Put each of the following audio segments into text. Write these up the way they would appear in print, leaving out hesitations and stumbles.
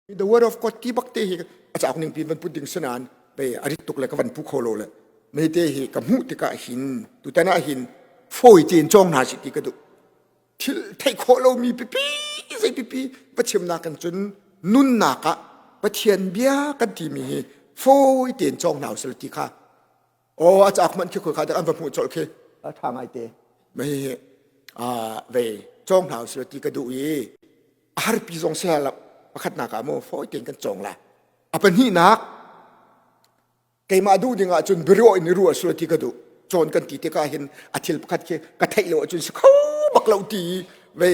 The word of God ti bak te hi a cauk ning pi van put ding sinan pe a rit tuk le ka van pu kho lo le me te hi ka hmuh tikah hin tutan ah hin fawi tein cawng hna si ti ka duh. Thil theih khawh lomi pipi zei pipi va chimnak kan cun nunnak ah Pathian bia kan timi hi fawi tein cawng hna usih ti kha aw a cauk hmanh khi khoi kha dak an va hmuh colh khi a ṭha ngai te mei hi ve cawng hna usih ti ka duh i a harpi zong si lo pakhatnak ah mu fawi tein kan cawng la a pahnihnak keimah duh ding ahcun biaruah in i ruah sual ti ka duh cawn kan ti tikah hin a thil pakhat khi ka theih lo ahcun si kho bak lo ti ve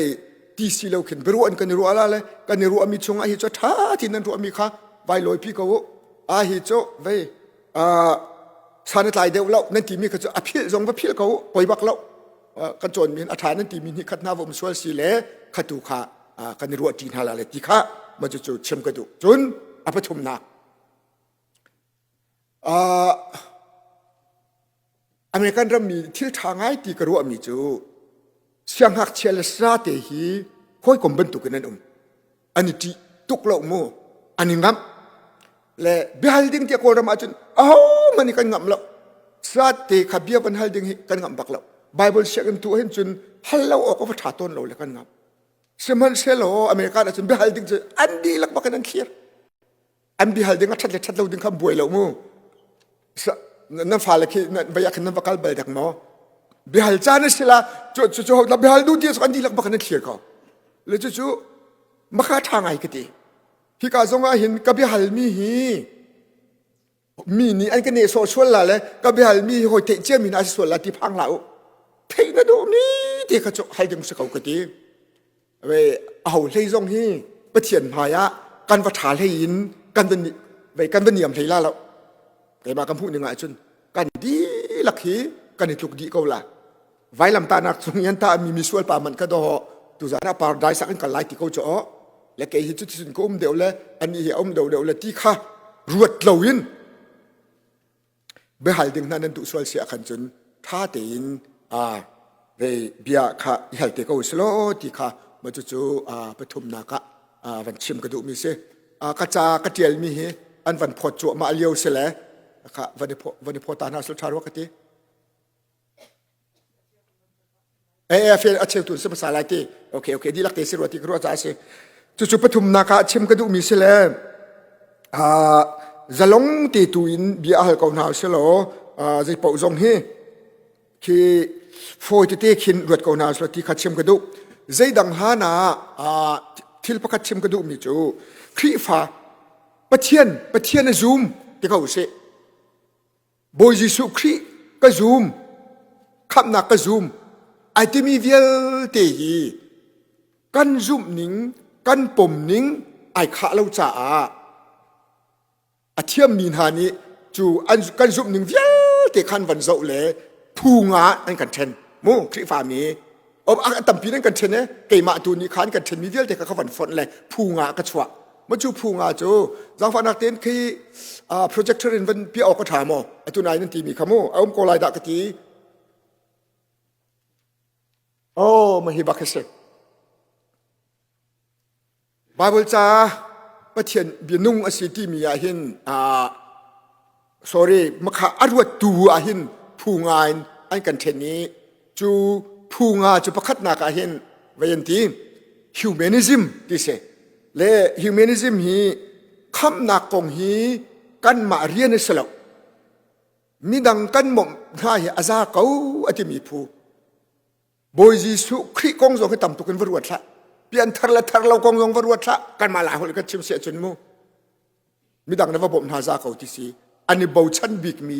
ti si lo khin biaruah in kan i ruah la le kan i ruahmi chungah hi cu ṭha ti nan ruahmi kha vai lawi pi ko u a hi cu vei san a tlai deuh lo nan timi kha cu a philh zong va philh ko u poi bak lo kan cawnmi a ṭha nan timi hnih khat hna va um sual si le khatu kha kan i ruah ṭi hna la le ti kha ma cu cu chim ka duh cun a pathumnak Uh, American rammi thil ṭha ngai ti ka ruahmi cu siangngakchia le sate hi hawikom bantukin an um. An i ṭih tuk lo mu. An i ngamh. Le biahal ding tiah Kawlram ahcun ahohmanh nih kan ngamh lo. Sate kha bia van hal ding hi kan ngamh bak lo. Bible sianginn tu ahhin cun hal lo awk a va ṭha tawn lo le kan ngamh. Sihmanhsehlaw America ahcun biahal ding cu an dihlak bak in an thlir. An bihal ding a ṭhat le ṭhat lo ding kha buai lo mu. Nan fale khi vai ah khin nan va kal bal dek maw? Bihal caan a si la cu cu cu na bihal duh ti an dihlak bak in an thlir ko. Le cu cu maka ṭha ngai ka ti. Hika zong ah hin ka biahal mi hi mi nih an ka nehsawh sual la le ka biahal mi hi hawi theih cia mi hna si sual la ti phang hlah u. Theih na duh mi ti kha cu hal ding si ko ka ti. Aho hlei zong hi Pathian hmai ah kan va ṭha hlei in kan va vei kan va niam hlei la lo. Keimah kan hmuh ning ahcun kan dihlak hi kan i tluk dih ko la. Vailamtahnak cung i an tahmi misual pa man kha dawh tuzan ah paradise ah kan kal lai ti ko cu aw. Le kei hi cuticun ka um deuh le anih hi a um deuh deuh le ti kha ruat loin biahal ding hna nan duh sual si ahkhan cun ṭha tein vei bia kha i hal te ko selaw ti kha ma cucu pathumnak ah van chim ka duhmi si. Ka ca ka ṭialmi hi an van phawt cuahmah lio si le kha van i phawt ta hna sul ṭha rua ka ti. Eh eh fel a cheu tu si hmasa lai ti. Okay okay dihlak te si rua ti ka ruah caah si. Cucu pathumnak ah chim ka duhmi si le zalong te tu in bia hal ko hna si law zei paoh zong hi khi fawi tete khin ruat ko hna si ti kha chim ka duh. Zeidang hlan ah thil pakhat chim ka duhmi cu Khrihfa Pathian Pathian a zum ti ko usih. Bawi Jesuh Khrih ka zum, khamhnak ka zum, ai timi vialte hi kan zumh ning, kan pom ning ai khah lo caah a thiammi hna nih cu an kan zumh ning vialte khan van zoh le phu nga an kan ṭhen mu Khrihfami a tampi nan kan ṭhen e keimah tu nih khan kan ṭhenmi vialte kha ka van fonh le phu nga ka chuah ma cu phu nga cu zaangfahnak tein khi projector in van piah awk a ṭha maw atu nai nan timi kha mu a um ko lai dah ka ti oh ma hi bak hi si Bible ca Pathian bianung a si timi ah hin sorry makha a ruattu ah hin phu nga in an kan ṭhen i cu phu nga cu pakhatnak ah hin vai an ti humanism ti si le humanism hi khamhnak kong hi kanmah rian a si lo midang kan mawmh hna hi a za ko a timi phu Bawi Jesuh Khrih kong zong hi tam tuk in va ruat hlah. Pianthar le thar lo kong zong va ruat hlah. Kanmah lai holh kan chim si ahcun mu. Midang na va bawmh hna za ko ti si. An i bochan bikmi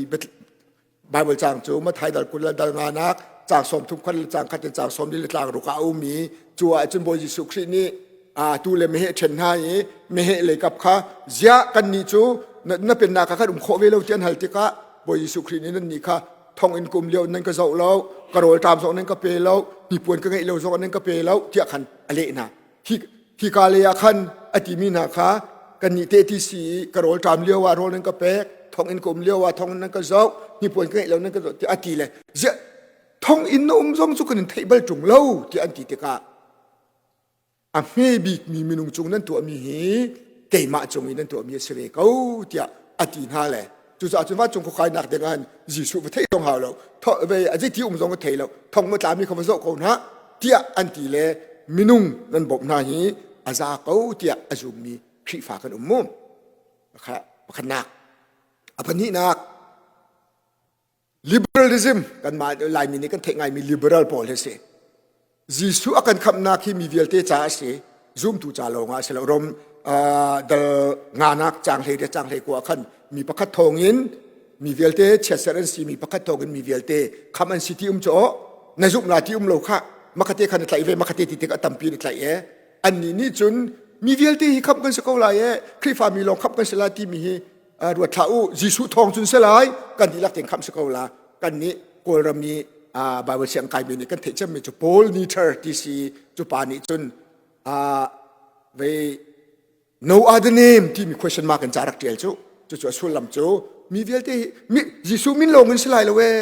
Bible caang cu Mathai dal 20 le dal nganak caang 30 khat le caang khat in caang 40 le tlang ruk ah a um i cu ahcun Bawi Jesuh Khrih nih a tu le meheh ṭhen hna i meheh lei kap kha ziah kannih cu na pennak ah khan um khawh ve lo ti an hal tikah Bawi Jesuh Khrih nih nannih kha thonginn kum lio nan ka zoh lo ka rawlṭam zong nan ka pe lo hnipuan ka ngeih lo zong nan ka pe lo tiah khan a leh hna hi hika lei ah khan a timi hna kha kannih te ti si i ka rawlṭam lio ah rawl nan ka pek thonginn ka um lio ah thonginn nan ka zoh hnipuan ka ngeih lo nan ka zoh tiah a ti le ziah thonginn na um zong cu kan in theih bal ṭung lo tiah an ti tikah a hme bikmi minung cung nan tuahmi hi keimah cung i nan tuahmi a si ve ko tiah a ti hna le cucaah cun vancung khua kainak ding ah Jesuh va theih zong hau lo ve a zeiti um zong ka thei lo thong ma tlami kha va zoh ko hna tiah an ti le minung nan bawmh hna hi a za ko tiah a zummi Khrihfa kan um mu pakhatnak a pahnihnak Liberalism kanmah Laimi nih kan theih ngaimi liberal pawl hi si. Jesuh a kan khamhnak hi mi vialte ca a si. Zumtu ca lawng ah a si lo. Rom dal nganak caang hlei le caang hlei kua khan mi pakhat thawng in mi vialte chiatserh an si mi pakhat thawng in mi vialte khamh an si ti um cu na zumh la ti um lo kha makate khan na tlaih ve makate ti tik a tampi na tlaih e annih nih cun mi vialte hi khamh kan si ko lai e Khrihfa mi lawng khamh kan si lai timi hi ruat hlah u Jesuh thawng cun si lai kan dihlak tein khamh si ko la kan nih Kawlram i Bible siang kaimi nih kan theih cemmi cu Paul Niter ti si cu pa nih cun vei no other name timi question mark in ca rak tial cu cucu a sullam cu mi vialte hi mi Jesuh min lawng in si lai lo e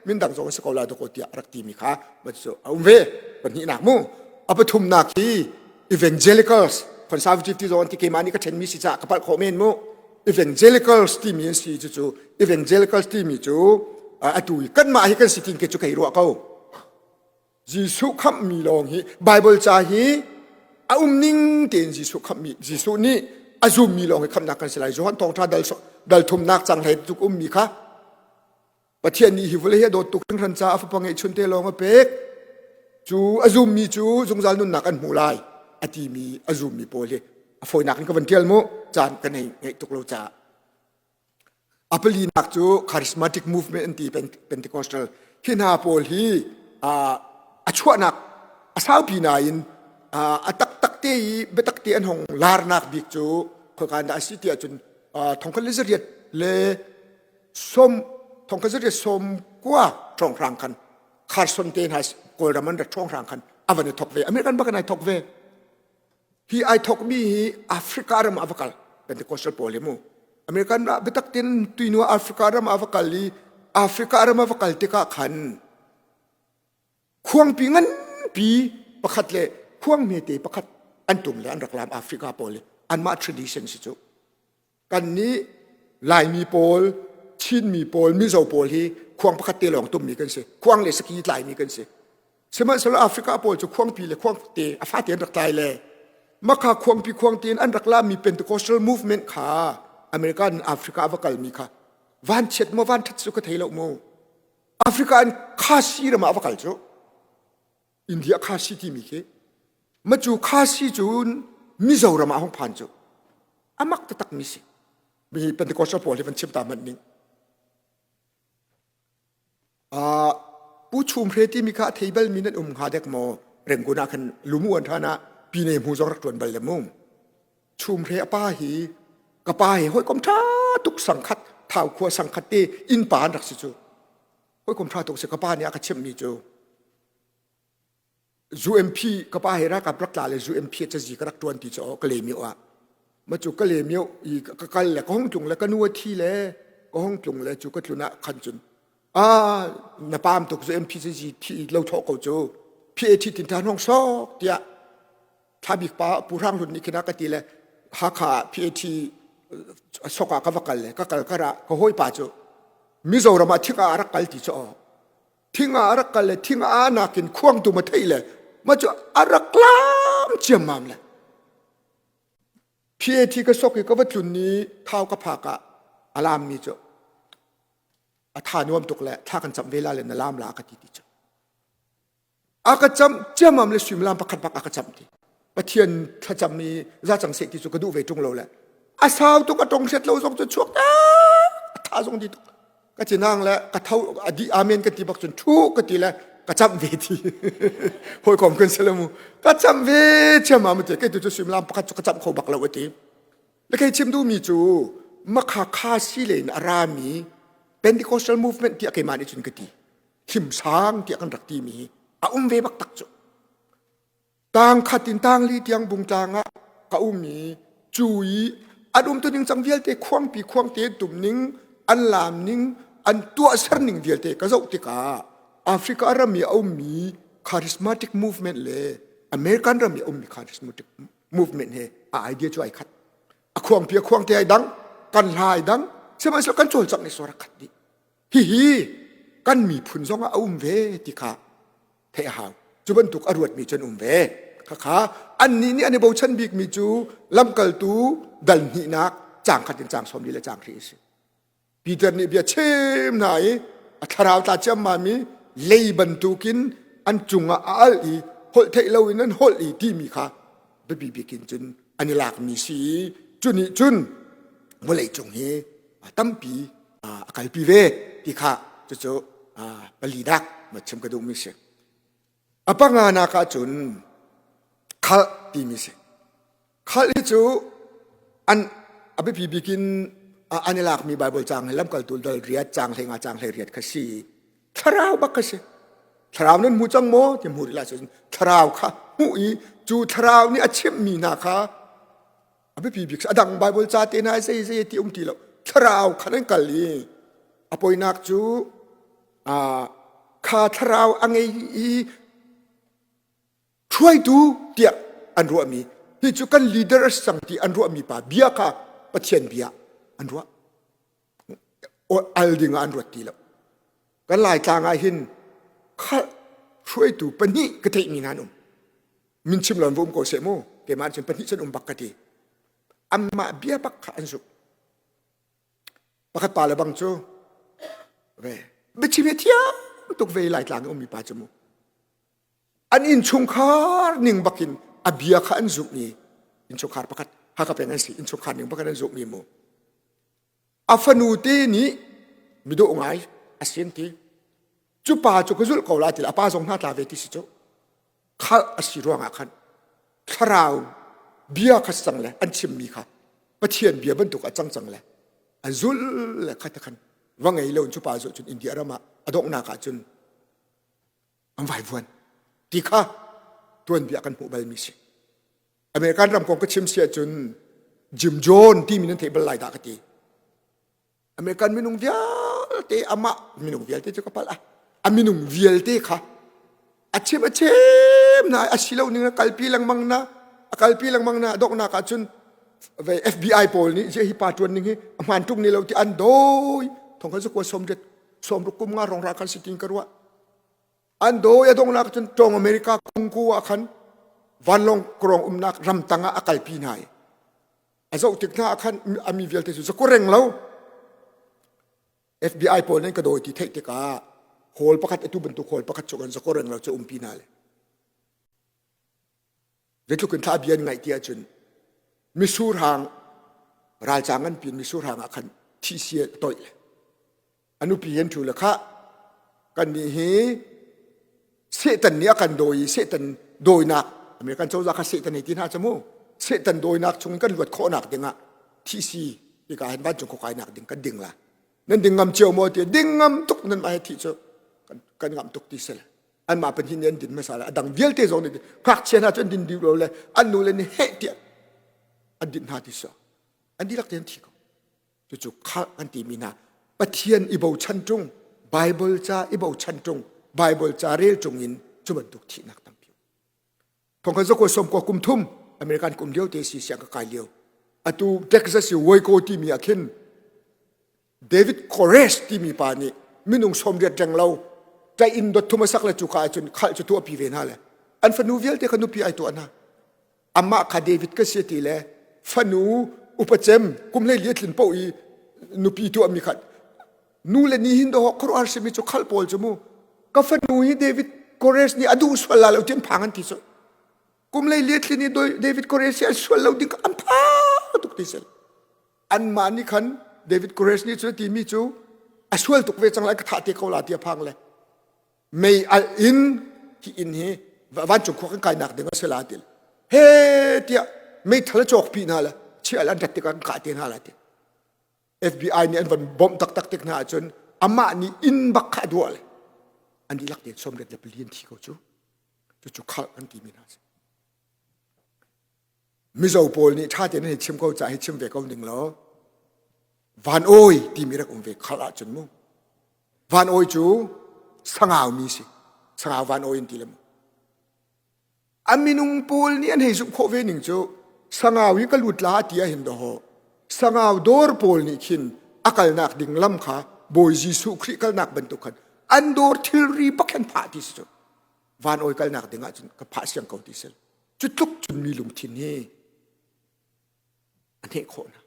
min dang zong si ko la dawkaw tiah rak timi kha cu a um ve pahnihnak mu a pathumnak hi evangelicals conservative ti zong an ti keimah nih ka ṭhenmi si caah ka palh khawh men mu evangelicals timi an si cucu evangelicals timi cu atu i kanmah hi kan si tin ke cu kei ruah ko Jesuh khamhmi lawng hi Bible ca hi a um ning tein Jesuh khamhmi Jesuh nih a zummi lawng hi khamhnak kan si lai Johan thawngṭha dal dal thumnak cang hlei tuk ummi kha Pathian nih hi vawlei hi a dawt tuk hringhran caah a fapa ngeihchun te lawng a pek. Cu a zummi cu zungzal nunnak an hmu lai a timi a zummi pawl hi a fawinak in ka van ṭial mu caan ka nei ngeih tuk lo caah. A palinak cu charismatic movement an ti Pentecostal. Hi hna pawl hi a chuahnak a saupi nain a taktak te i biatak te an hong larnak bik cu khoika dah a si tiah cun thongkhat le zariat le som thongkhat zariat som kua ṭhawnghrang khan Carson te hna Kawlram an rat ṭhawnghrang khan a van i thok ve American bak in ai thok ve hi ai thok mi hi Africa ram ah va kal Pentecostal pawl hi mu American ah biatak tin tuinu Africa ram ah va kal i Africa ram ah va kal tikah khan khuangpi nganpi pakhat le khuang hmete pakhat an tum le an rak lam Africa pawl hi anmah tradition si cu Kannih Laimi pawl, Chinmi pawl, Mizo pawl hi khuang pakhat te lawng tummi kan si. Khuang le saki tlaimi kan si. Sihmanhsehlaw Africa pawl cu khuangpi le khuangte a fate an rak tlai le makha khuangpi khuangte in an rak lami Pentecostal movement kha America in Africa a va kalmi kha vanchiat maw vanṭhat cu ka thei lo mu. Africa in Khasi ram ah a va kal cu. India Khasi timi khi macu Khasi cun Mizoram ah hong phan cu amak taktak mi si mi Pentecostal pawl hi van chim ta hmanh ning uh, Pu Chum Hre timi kha thei bal mi nan um hnga dek maw Rangoon ah khan lumu an than ah pine mu zong rak tuan bal le mu Chum Hre a pa hi ka pa hi hawikom tha tuk sangkhat thau khua sangkhat te inn pa an rak si cu hawikom tha tuk si ka pa nih a ka chimh mi cu UMP ka pa he ralkap rak tla le UMP cazi ka rak ṭuan ti cu ka le mio ah ma cu ka le mio i ka kal le ka hong tlung le ka nu a thi le ka hong tlung le cu ka tlun ah khan cun ah na pam tuk UMP cazi thi lo thawh ko cu PAT tin than hong sok tiah thla bik pa Pu Hrang Hlun nih khin a ka ti le Hakha ah PAT sok ah ka va kal le ka kal kar ah ka hawipa cu Mizoram ah thik ah a rak kal ti cu thing ah a rak kal le thing a nakin khuang tu ma thei le ma cu a rak lam ciammam le PAT ka sok i ka va tlun ni thau ka phak ah a lam mi cu a tha nuam tuk le thla kan camh ve la le na lam la ka ti ti cu a ka camh ciammam le suimilam pakhat bak a ka camh ti Pathian thlacam i za cang seh ti cu ka duh ve ṭung lo le a sau tuk a tong hret lo zong cu chuak ta a tha zong di tuk ka ci nang le ka tho a di amen ka ti bak cun thu ka ti le ka camh ve ti hawikom kan si le mu ka camh ve chiam ma ti kei tu cu suimilam pakhat cu ka camh kho bak lo a ti le kei chim duhmi cu makha kha si le in a rami Pentecostal movement tiah keimah nih cun ka ti hlimsang tiah kan rak timi hi a um ve bak tak cu Tang khat in tang li tiang bungtlang ah ka um i cu i an umtu ning cang vialte khuangpi khuangte tum ning an laam ning an tuahser ning vialte ka zoh tikah Africa ram i a ummi charismatic movement le American ram i a ummi charismatic movement he a idea cu ai khat. A khuangpi a khuang te ai dang, kan hla ai dang, sihmanhsehlaw kan cawlcangh ni sor a khat dih. Hihi kan miphun zong ah a um ve ti kha theih a hau. Cu bantuk a ruatmi cu an um ve. Khakha annih nih an i bochan bikmi cu lamkaltu dal hnihnak caang khat in caang 40 le caang hri a si. Peter nih bia chim hna i a thlarau tla ciammam i lei bantukin an cungah a al i holh theih loin an holh i timi kha biapi bik in cun an i lakmi si i cu nih cun vawlei cung hi tampi a kalpi ve ti kha cucu palinak ma chim ka duhmi si. A panganak ah cun khalh timi si. Khalh hi cu an a biapi bik in an i lakmi Baibal caang hi lamkaltu dal riat caang hlei nga caang hlei riat kha si. Thlarau bak kha si. Thlarau nan hmu cang maw ti hmu rih lai cun thlarau kha hmuh i cu thlarau nih a chimhmi hna kha a biapi bik a dang Baibal ca te hna zei zei ti um ti lo. Thlarau kha nan kal i a poinak cu kha thlarau a ngei i hruaitu tiah an ruahmi hi cu kan leader a si cang ti an ruahmi pa bia kha Pathian bia an ruah al ding ah an ruat ti lo kan Laitlang ah hin hruaitu pahnih ka theihmi hna an um min chim lo an va um ko seh mu keimah cun pahnih cun um bak ka ti anmah bia bak kha an zumh pakhat pa le bang cu ve biachim he thiam tuk ve Laitlang i ummi pa cu mu An innchungkhar ning bakin a bia kha an zumh i innchungkhar pakhat Hakha peng an si innchungkhar ning bakin an zumh i mu. A fanu te nih midawh ngai a si an ti. Cu pa cu ka zulh ko la ti a pa zong hna tla ve ti si cu. Khalh a si ruangah khan thlarau bia kha cang le an chimmi kha Pathian bia bantuk a cang cang le an zul le kha te khan va ngei lo cu pa zulh cun India ram ah a donghnak ah cun an vaivuan ti kha tuanbia kan hmuh balmi si. American ram kong ka chim si ahcun Jim Jones timi nan theih bal lai dah ka ti. American minung vialte amah minung vialte cu ka palh ah a minung vialte kha a chim a chim na a si lo ning a kalpi lengmang na a kalpi lengmang na donghnak ah cun FBI pawl nih hi pa tuan ning hi a hmaan tuk ni lo ti an dawi thong khan zakua som ret som ruk kum nga rong ra khan si tin ka ruah An dawi a donghnak cun Tawng America kungku ah khan vanlawng krawng umnak ramtang ah a kalpi hna i a zoh tik hna ah khan a mi vialte cu zaku reng lo FBI pawl nih ka dawi ti theih tikah hall pakhat atu bantuk hall pakhat cu kan zaku reng lo cu umpi hna le Zeitluk in thla bia an ngaih ti ahcun misur hang ralca nganpi in misur hang ah khan thihsi a toih le a nupi an ṭhu le khah kannih hi Satan nih a kan dawi i Satan dawinak American cozah kha Satan hei ti hna cu mu Satan dawinak chung kan luat khawhnak dingah thihsi hika hin vancung khua kainak ding kan ding la nan ding ngam cio maw ti ding ngam tuk nan mah he thih cu kan ngam tuk ti si le anmah pahnih nih an din hmasa le a dang vialte zong nih ngakchia hna cu an din dih lo le an nu le nih heh tiah an din hna ti so an dihlak te an thi ko cucu khalh kan timi hna Pathian i bochan ṭung Bible ca i bochan ṭung Bible ca rel ṭung in cu bantuk thihnak tampi thongkhat zakua som kua kum thum American kum lio te si siang ka kai lio atu Texas i Waco timi ah khin David Koresh timi pa nih minung 80 reng lo ṭaih in dot thum a sak le cuka ahcun khalh cu tuahpi ve hna le an fanu vialte kha nupi ai tuah hna. Amah kha David ka si ti le fanu upacem kum hlei li a tlin paoh i nupi tuahmi kha nu le ni hin dawh khuaruahhar simi cu khalh pawl cu mu ka fanu hi David Koresh nih a duh sual la lo ti an phang an ti cu kum hlei li a tlin i David Koresh hi a sual lo ding an phang tuk ti si anmah nih khan David Koresh nih cu timi cu a sual tuk ve cang lai ka thah te ko la ti a phang le mei alh in hi inn hi vancung khua kan kainak ding a si la ti he tiah meithal cawk pi hna le chial an rat tikah kan kah te hna la ti FBI nih an van bawmh taktak tik hna ahcun amah nih inn bak kha a duah le an dihlak tein 84 an thi ko cu cucu khalh an timi hna si Mizo pawl nih ṭha tein hei chim ko ca hei chim ve ko ning law van awi timi rak um ve khalh ahcun mu van awi cu sangau mi si sangau van awi in ti le mu a minung pawl nih an hei zumh khawh ve ning cu sangau hi ka lut la ti ah hin dawh. Sangau dawr pawl nih khin a kalnak ding lam kha Bawi Jesuh Khrih kalnak bantuk khan an dawr thilri bak khan phah ti si cu. Van awi kalnak ding ahcun ka phah siang ko ti si. Cu tluk cun mi lungthin hi a hneh khawh hna.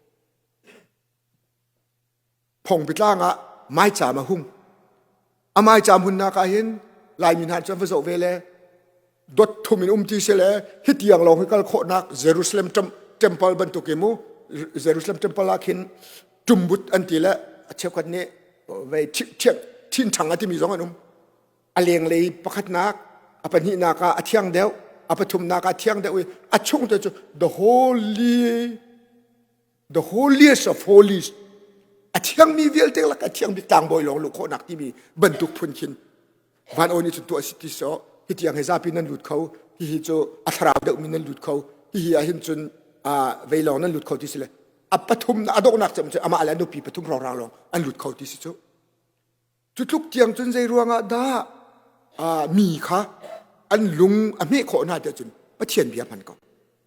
Phongpitlang ah maicaam a hung. A maicaam hunnak ah hin Laimi hna cu an va zoh ve le dot thum in um ti si le hi tiang lawng hi kal khawhnak Jerusalem temple bantuk i mu Jerusalem temple ah khin ṭumbut an ti le a cheukhat nih vei thinṭhang a timi zong an um. A lenglei pakhatnak, a pahnihnak ah a thiang deuh, a pathumnak ah a thiang deuh i a chung te cu the holy the holiest of holies a thiangmi vialte lak a thiang bik tlangbawi lawng luh khawhnak timi bantuk phun khin van aw nih cun tuah si ti so hi tiang hi zapi nan lut kho hihi cu a thlarau deuhmi nan lut kho hihi ah hin cun vei lawng nan lut kho ti si le a pathum a donghnak cem cu amah le a nupi pathum hrawnghrang lawng an lut kho ti si cu Cu tluk tiang cun zei ruangah dah mi kha an lung a hmeh khawh hna tiah cun Pathian bia hman ko.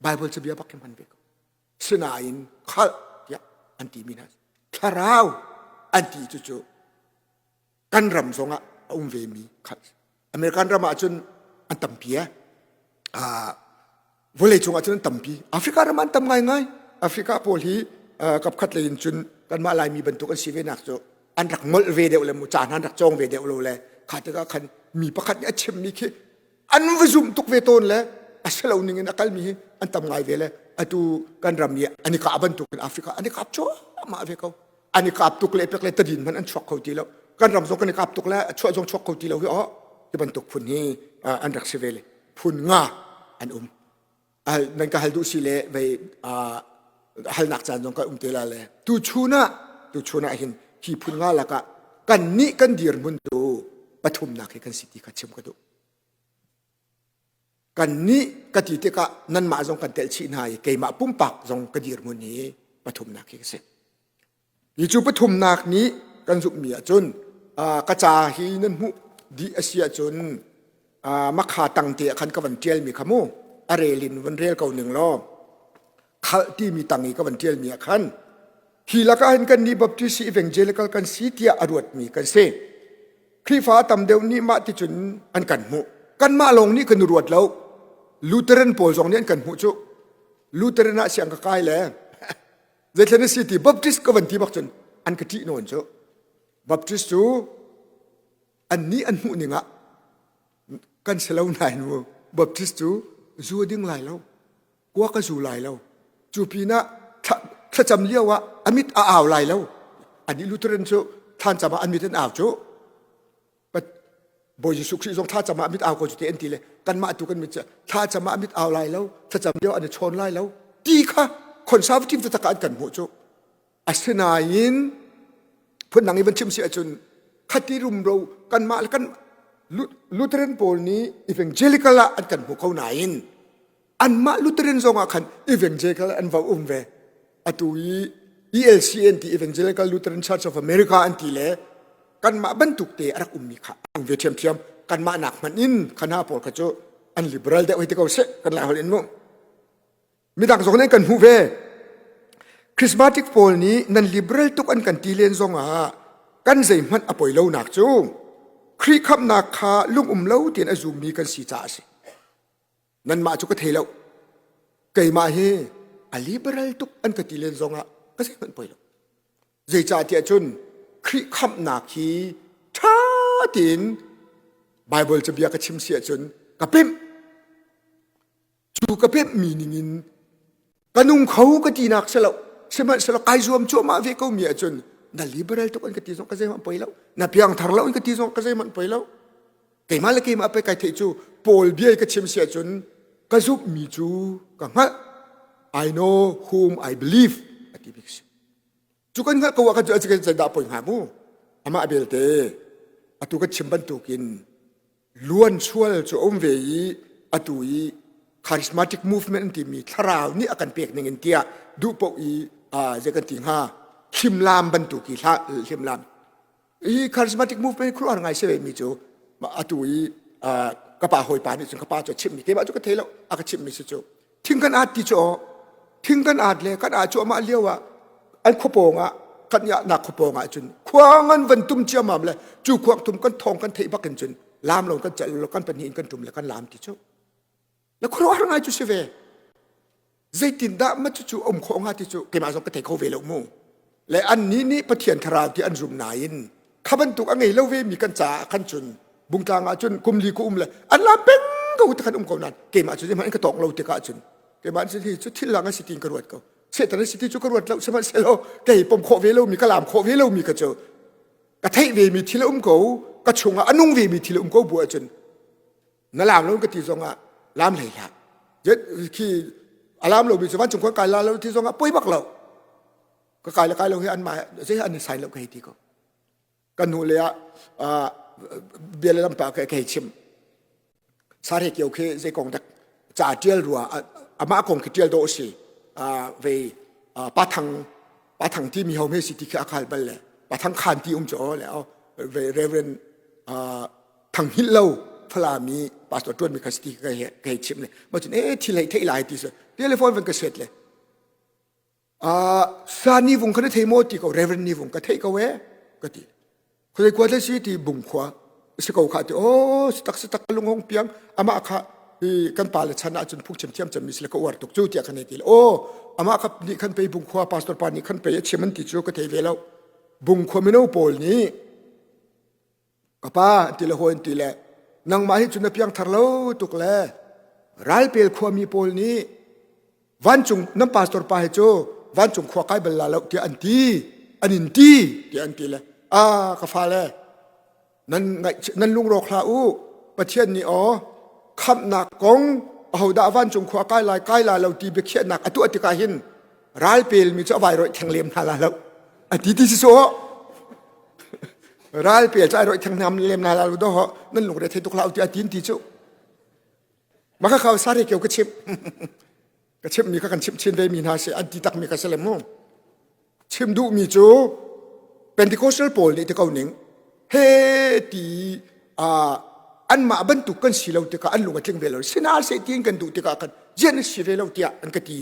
Bible cu bia bak hi hman ve ko. Sinain khalh tiah an timi hna thlarau an ti cu cu kan ram zongah a um ve mi khalh. American ram ah cun an tampi eh. Vawlei cung ah cun an tampi. Africa ram ah an tam ngaingai. Africa pawl hi kapkhat lei in cun kanmah Laimi bantuk an si ve nak cu an rak molh ve deuh le mu caan an rak cawng ve deuh lo le kha tikah khan mi pakhat nih a chimmi khi an va zumh tuk ve tawn le a si lo ning in a kalmi hi an tam ngai ve le atu kan ram i an i kah bantuk in Africa an i kap cuahmah ve ko. An i kap tuk le pek le tadin hmanh an chuak kho ti lo. Kan ram zong kan i kap tuk le a chuah zong chuak kho ti lo hi oh ti bantuk phun hi an rak si ve le phun nga an um. Nan ka hal duh si le vei halnak caan zong ka um te la le tu chun ah tu chun ah hin hi phun nga lakah kan nih kan dirhmun tu pathumnak hi kan si ti kha chim ka duh. Kannih ka ti tikah nanmah zong kan telh chih hna i keimah pumpak zong ka dirhmun hi pathumnak hi ka si. Hi cu pathumnak nih kan zumhmi ahcun ka ca hi nan hmuh dih a si ahcun makha tang te ah khan ka van ṭialmi kha mu a rel in van rel ko ning law khalh timi tang i ka van ṭialmi ah khan hi lakah hin kannih Baptist evangelical kan si tiah a ruatmi kan si. Khrihfa tam deuh nih mah ti cun an kan hmuh. Kanmah lawng nih kan i ruat lo. Lutheran pawl zong nih an kan hmuh cu. Lutheran ah siang ka kai le zeithlen a si ti Baptist ka van ti bak cun an ka ṭih nawn cu. Baptist cu an nih an hmuh ning ah kan si lo nain mu Baptist cu zu a ding lai lo. Kuak a zu lai lo. Cu pinah thlacam lio ah a mit a au lai lo. Anih Lutheran cu thlancam ah an mit an au cu. Bawi Jesuh Khrih zong thlacam ah a mit au ko cu te an ti le kanmah tu kan mit cu thlacam ah a mit au lai lo, thlacam lio an i chawn lai lo ti kha conservative taktak ah an kan hmuh cu. Asinain phundang i van chim si ahcun khati rumro kanmah le kan Lutheran pawl nih evangelical ah an kan hmu ko nain anmah Lutheran zong ah khan evangelical an va um ve. Atu i ELCN ti Evangelical Lutheran Church of America an ti le kanmah bantuk te a rak ummi kha an ve ṭhiamṭhiam. Kanmah nak hmanh in khana pawl kha cu an liberal deuh hei ti ko seh kan lai holh in mu. Midang zong nih an kan hmuh ve. Charismatic pawl nih nan liberal tuk an kan ti len zongah kan zeihmanh a poi lonak cu Khrih khamhnak kha lungum lo tein a zummi kan si caah a si. Nanmah cu ka thei lo. Keimah hi a liberal tuk an ka ti len zongah ka zeihmanh poi lo. Zeicahtiah cun Khrih khamhnak hi ṭha tein Bible cabia ka chim si ahcun ka pemh. Cu ka pemhmi ningin ka nung kho ka tinak si lo. Sihmanhsehlaw kai zuam cuahmah ve ko mi ahcun na liberal tuk an ka ti zong ka zeihmanh poi lo. Na piangthar lo an ka ti zong ka zeihmanh poi lo. Keimah le keimah pei kai theih cu Paul bia i ka chim si ahcun ka zumhmi cu ka hngalh. I know whom I believe a ti bik si. Cu kan hngalh ko ah kan cu kan dah poi hnga mu. Amah belte atu ka chim bantukin luansual cu a um ve i atu i charismatic movement an timi thlarau nih a kan pek ning in tiah duh paoh i zei kan ti hnga hlimlam bantuk i hlimlam hi charismatic movement khuaruahhar ngai si ve mi cu atu i ka pa hawipa nih cun ka pa cu a chimhmi keimah cu ka thei lo a ka chimhmi si cu thing kan at ti cu thing kan at le kan ah cu amah lio ah. An khuapawng ah kan iahnak khuapawng ah cun khuang an van tum ciammam le cu khuang tum kan thawng kan theih bak in cun lam lo kan celh lo kan pahnih in kan tum le kan lam ti cu. Na khuaruahhar ngai cu si ve. Zeitindah ma cucu um khawh hnga ti cu keimah zong ka thei kho ve lo mu. Le annih nih Pathian thlarau ti an zum nain kha bantuk a ngei lo ve mi kan caah khan cun bungtlang ah cun kum li ku um le an lam peng ko te khan um ko nain keimah cu zeihmanh ka tawk lo tikah cun keimah cu hi cu thil lang a si tiin ka ruat ko. Satan a si ti cu ka ruat lo sihmanhsehlaw kei pom khawh ve lo mi ka lam khawh ve lo mi ka cu ka theih ve mi thil a um ko ka chungah a nung ve mi thil a um ko bu ahcun na lam lo ka ti zongah lam hlei hlah khi a lam lo mi cu vancung khua kai la lo ti zongah poi bak lo ka kai le kai lo hi an mah zei an sai lo ka hei ti ko kan hnu le ah bia le lampa ka hei chim sare kio khi zei kong dak ca tial rua amah kong khi tial do si ve pathang pathang ti mi ho me si ti khi akhal bal le pathang khan ti um cho le ve reverend thang hngilh lo Falam i pastor ṭuanmi kha si ti ka hei chimh le ma cun e thil hei theih lai ti si telephone van ka set le sa ni vung kha na thei maw ti ko Reverend ni vung ka theih ko e ka ti khuazei khua si ti bung khua si ko kha ti oh si tak si tak lung hong piang amah kha hi kan pa le chan ahcun phungchim thiam cemmi si le ka uar tuk cu tiah kan hei ti le oh amah kha nih khan pei bung khua pastor pa nih khan pei a chim an ti cu ka thei ve lo bung khua mino pawl nih Ka pa an ti le hawi an ti le nangmah hi cu na piangthar lo tuk le ralpel khuami pawl nih vancung nan pastor pa hi cu vancung khua kai bal la lo tiah an ti an in ti tiah an ti le a ka fale nan ngaih nan lungrawk hlah u Pathian nih aw khamhnak kong ahodah vancung khua kai lai kai la lo ti biakhiahnak a tuah tikah hin ralpel mi cu a vai roih theng lem hna la lo a ti ti si so Ralpel cu ai roih theng nam lem na la do ho nan lungre thei tuk hlah ti a tin ti cu. Maka khau sari keu ka chim. Ka chim mi kha kan chim chin ve mi hna si an ti tak mi kha si le mu. Chim duh mi cu Pentecostal pawl nih ti ko ning he ti anmah bantuk kan si lo tikah an lung a tling ve lo sinal se tiin kan duh tikah kan jian si ve lo tiah an ka ti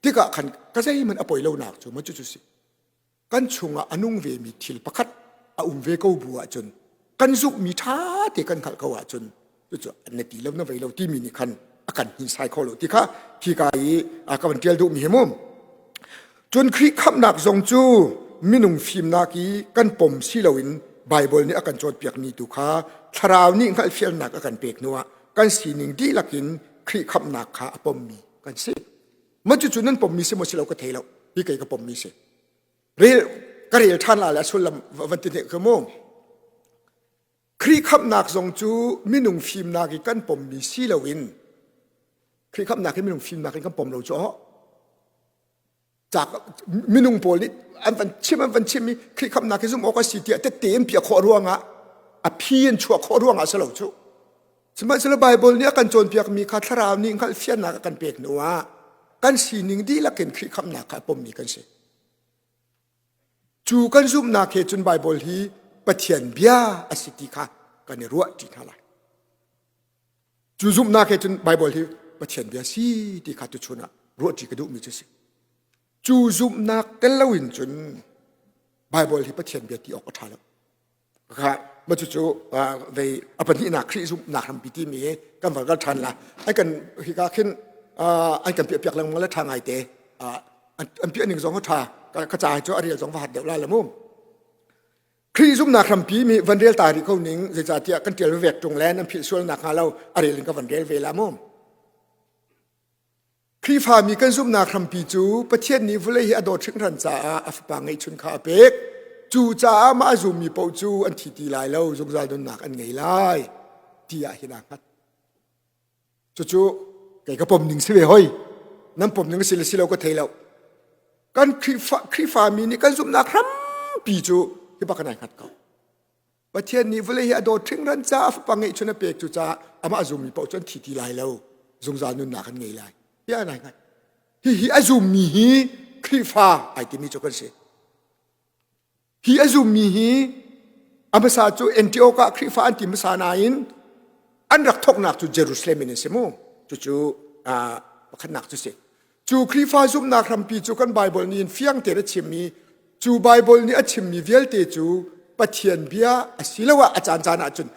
tikah khan ka zeihmanh a poi lo nak cu ma cu cu si kan chungah a nung vemi thil pakhat a um ve ko bu ahcun kan zumhmi ṭha te kan hngalh ko ahcun cucu na ti lo na vei lo timi nih khan a kan hninsai kho lo ti kha hika i a ka van ṭial duhmi hi mu cun Khrih khamhnak zong cu minung fimnak i kan pom si loin Baibal nih a kan cawnpiakmi tu kha thlarau nih hngalhfiannak a kan pek hnuah kan sining dihlak in Khrih khamhnak kha a pommi kan si. Ma cucu nan pommi si maw si lo ka thei lo. Hi kei ka pommi si. Rel ka rel ṭhan la le a sullam van ti hnek ka mu. Khrih khamhnak zong cu minung fimnak i kan pommi si loin Khrih khamhnak hi minung fimnak in kan pom lo cu cak minung pawl nih an van chim an van chim i Khrih khamhnak hi zumh awk a si tiah tette in piah khawh ruangah a phi in chuah khawh ruangah si lo cu Sihmanhsehlaw Baibal nih a kan cawnpiakmi kha Thlarau nih hngalhfiannak a kan pek hnuah kan sining dihlak in Khrih khamhnak kha a pommi kan si. Cu kan zumhnak he cun Baibal hi Pathian bia a si ti kha kan i ruah ṭi hna lai. Cu zumhnak he cun Baibal hi Pathian bia si ti kha tuchun ah ruah ṭi ka duhmi cu si. Cu zumhnak tel loin cun Baibal hi Pathian bia ti awk a ṭha lo. Kha ma cucu vei a pahnihnak Khrih zumhnak hrampi timi hi kan van kal ṭhan la. An kan hika khin an kan piahpiak lengmang le ṭha ngaite. An piah ning zong a ṭha. Ka ca hi cu a rel zong va hat deuh la le mu. Khrih zumhnak hrampi mi van rel ta rih ko ning zeicahtiah kan ṭial vek ṭung le nan philh sual nak hnga lo a rel in ka van rel ve la mu. Khrihfami kan zumhnak hrampi cu Pathian nih vawlei hi a dawt hringhran caah a Fapa ngeihchun kha a pek. Cucaah mah a zummi paoh cu an thi ti lai lo, zungzal nunnak an ngei lai tiah hin aa hngat. Cucu kei ka pom ning si ve hoi. Nan pom ning si le si lo ka thei lo. Kan Khrihfa, Khrihfami nih kan zumhnak hrampi cu hi bak kan ai hngat ko. Pathian nih vawlei hi a dawt hringhran caah a fapa ngeihchun a pek cu caah amah a zummi paoh cu an thi ti lai lo zungzal nunnak an ngei lai tiah nai hngat hihi a zummi hi Khrihfa ai timi cu kan si hi a zummi hi a hmasa cu Antioch ah Khrihfa an ti hmasa nain an rak thoknak cu Jerusalem in an si mu cucu pakhatnak cu si. Cu Khrihfa zumhnak hrampi cu kan Baibal nih in fiang tein a chimmi cu Baibal nih a chimmi vialte cu Pathian bia asiloah a caancaan ahcun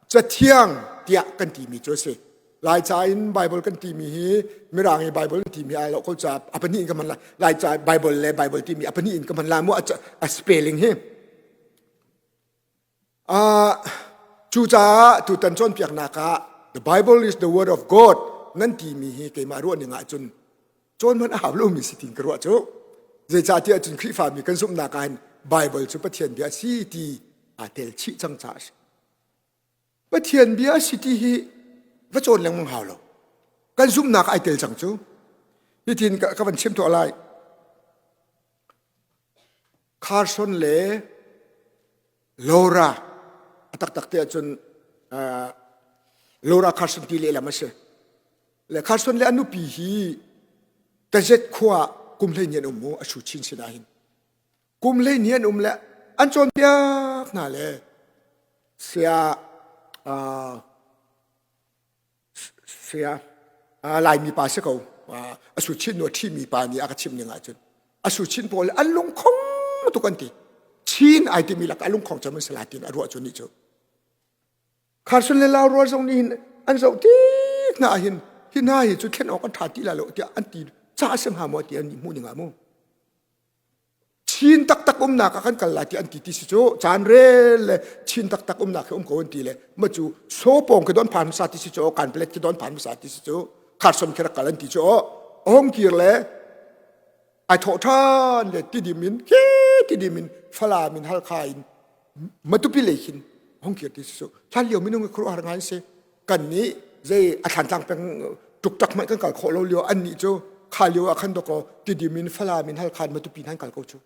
Cathiang tiah kan timi cu a si. Laica in Bible kan timi hi Mirang i Bible kan timi ai lo ko ca a pahnih in ka hman lai. Laica Bible le Bible timi a pahnih in ka hman lai mu a spelling hi. Uh, cucaah tutan cawnpiaknak ah the Bible is the word of God nan timi hi keimah ruah ning ahcun cawn hmanh a hau lomi si tin ka ruah cu. Zeicahtiah cun Khrihfami kan zumhnak ah hin Bible cu Pathian bia a si ti aa tel chih cang caah a si. Pathian bia a si ti hi va cawn lengmang hau lo. Kan zumhnak ai tel cang cu. Hitin ka, ka van chim tuah lai. Carson le Laura a taktak te ahcun uh, Laura Carson ti lehlam a si. Le Carson le a nupi hi Tazet khua kum hlei an um mu a su chin sin ah hin. Kum 12 an um le an cawnpiak hna le saya uh, saya uh, Laimi pa si ko uh, a su chin nu a ṭhimi pa nih a ka chim ning ahcun a su chin pawl an lungkhong tuk an ti Chin ai timi lak a lungkhong cam an si lai tin a ruah cu nih cu Carson le Lau rual zong nih hin an zoh tik hna hin hi hna hi cu thlen awk an ṭha ti lai lo tiah an ti ca a si hnga maw ti an nih hmuh ning ah mu Chin taktak umnak ah kan kal lai ti an ti ti si cu caan rel le chin taktak umnak hi um ko an ti le ma cu sopawng khi don phan hmasa ti si cu kan plet khi don phan hmasa ti si cu Carson khi rak kal an ti cu hong kir le ai thawh ṭhan le tidim in ke tidim in Falam in Halkha in Matupi lei khin hong kir ti si cu hlan lio minung hi khuaruahhar ngai an si kan nih zei a thlantlang peng ṭukṭak hmanh kan kal khawh lo lio an nih cu kha lio ah khan dawkaw Tidim in Falam in Halkha in Matupi in an kal ko cu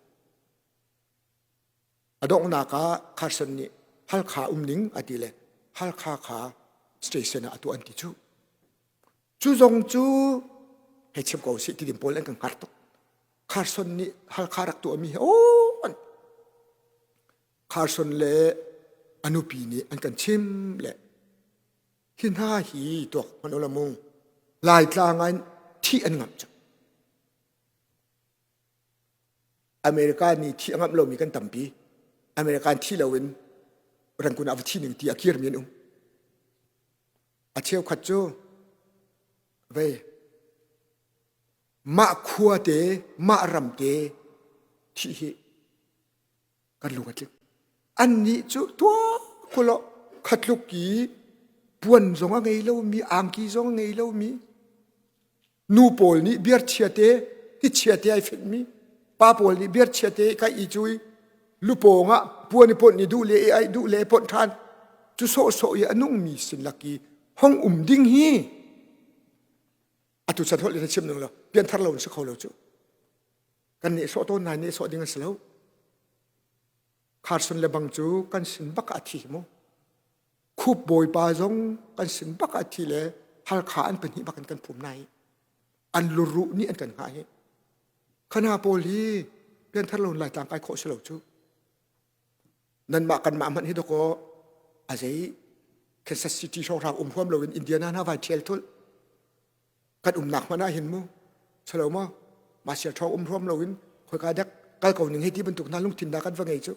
a donghnak ah Carson nih Halkha um ning a ti le Halkha kha station ah a tuah an ti cu cu zong cu hei chim ko sih Tidim pawl an kan hngar tuk Carson nih Halkha rak tuahmi hi aw an Carson le a nupi nih an kan chim le hi hna hi tuak hmanh ula mu Laitlang ah thih an ngamh cang. America nih thih a ngamh lomi kan tampi. American thi loin Rangoon ah va thi ning ti a kirmi an um. A cheukhat cu vei mah khua te mah ram te thih hi kan lung a tling. Annih cu tuah kulaw khatluk i puan zong a ngei lomi, angki zong a ngei lomi, nu pawl nih beer chiate, ti chiate ai fenhmi, pa pawl nih beer chiate kai i cu i lupawng ah puan i ponh i duh le i ai duh le ponh ṭhan cu sawhsawh i a nungmi sin lak i hong um ding hi atu chan holh in a chim ning lo pianthar lo in si kho lo cu kan nehsawh tawn nain nehsawh ding a si lo Carson le bang cu kan sin bak ah a thi mu khup bawipa zong kan sin bak ah a thi le Halkha an pahnih bak in kan phum nai an luruh nih an kan hngah hi khana pawl hi pianthar lo laitlang kai khawh si lo cu nanmah kanmah hmanh hi dakaw a zei Kansas City hrawnghrang um huam loin Indiana hna vai ṭhial thul kan umnak hmanh ah hin mu salo maw Martial ṭhawng um huam loin khoika dek kal ko ning hei ti bantuk hna lungthin dah kan va ngei cu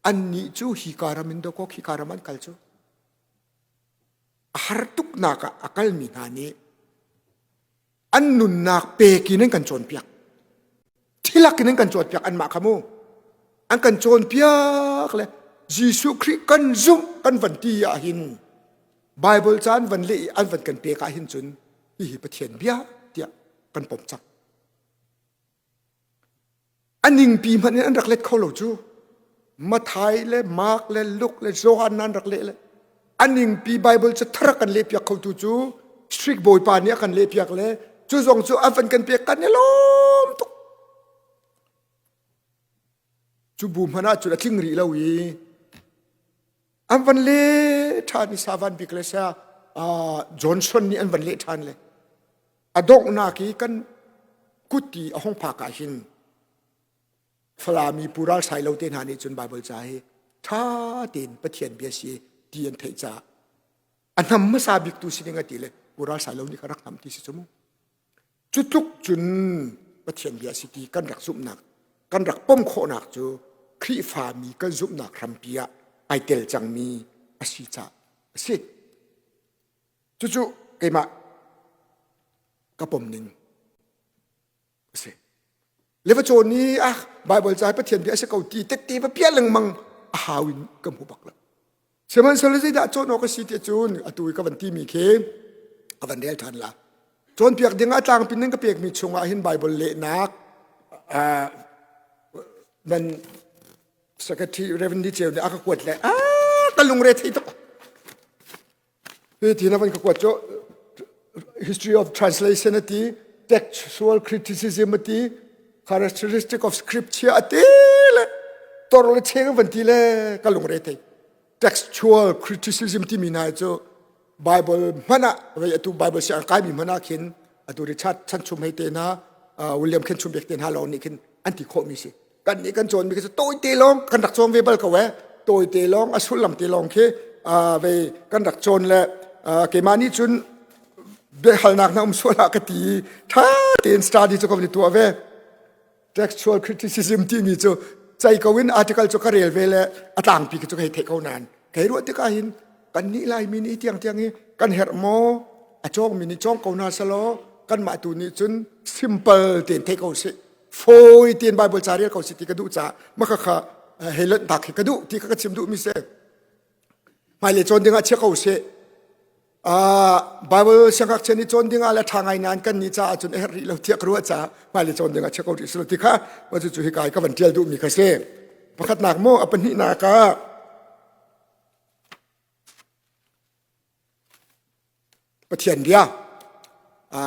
annih cu hi ka ram in dakaw khi ka ram an kal cu a har tuknak ah a kalmi hna nih an nunnak pek in an kan cawnpiak thilak in an kan cawnpiak anmah kha mu an kan cawnpiak le Jesuh Khrih kan zumh kan van ti ah hin Bible caan van leh i an van kan pek ah hin cun hihi Pathian bia tiah kan pom cang A ningpi hmanh in an rak let kho lo cu. Mathai le Mark le Luke le Johan an rak leh le a ningpi Bible cu thar kan leh piak khotu cu strict bawipa nih a kan leh piak le cu zong cu a van kan pek kan i lawm tuk. Cu bu hmanh ah cun a tling rih lo i an van leh ṭhan i Savan bik le sia Johnson nih an van leh ṭhan le A donghnak i kan kut i a hung phak ah hin Falami Pu Ral Sai Lo te hna nih cun Baibal ca hi ṭha tein Pathian bia si ti an theih caah a hnam hmasa bik tu si ding a ti le Pu Ral Sai Lo nih kha rak hnam ti si cu mu. Cu tluk cun Pathian bia si ti kan rak zumhnak, kan rak pom khawhnak cu Khrihfami kan zumhnak hrampi ah ai tel cangmi a si caah a si. Cucu keimah ka pom ning a si. Le va cawn i ah Bible ca Pathian bia a si ko ti tette va piah lengmang a hau in ka hmu bak lo. Sihmanhsehlaw zeidah cawn awk a si ti cun atu i ka van timi khi ka van rel ṭhan la. Cawnpiak ding ah tlangpi nan ka pekmi chungah hin Bible lehnak nan secretary Reverend Ni Ceu nih a ka kuat le ah ka lungre thei tuk. Hi ti na van ka kuat cu history of translation a ti, textual criticism a ti, characteristic of scripture a ti le tor le cheng van ti le ka lungre thei. Textual criticism timi hna cu Bible hmanh ah vei atu Bible siang kaimi hmanh ah khin atu Richard Chanchum hei te hna William Khenchum bek te hna lawng nih khin an ti khawhmi si. Kan nih kan cawnmi khi cu tawite lawng kan rak cawng ve bal ko eh tawite lawng a sullam te lawng khi ve kan rak cawn le keimah nih cun biahalnak na um sual ah ka ti tha tein study cu ka van i tuah ve textual criticism timi cu cei ko in article cu ka rel ve le a tlangpi cu ka hei theih ko nain kei ruah tikah hin kan nih laimi nih tiang tiang hi kan herh maw a cawngmi nih cawng ko hna selaw kanmah tu nih cun simple tein thei ko sih fawi tein Bible ca rel ko si ti ka duh caah maka kha hei lonh tak hi ka duh ti kha ka chim duh mi si hmailei cawn ding ah chia ko sih Bible siangngakchia nih cawn ding ah le ṭha ngai nain kan nih caah cun a herh rih lo tiah ka ruah caah hmailei cawn ding ah chia ko rih silo ti kha cucu hika i ka van ṭial duhmi kha si pakhatnak maw a pahnihnak ah Pathian bia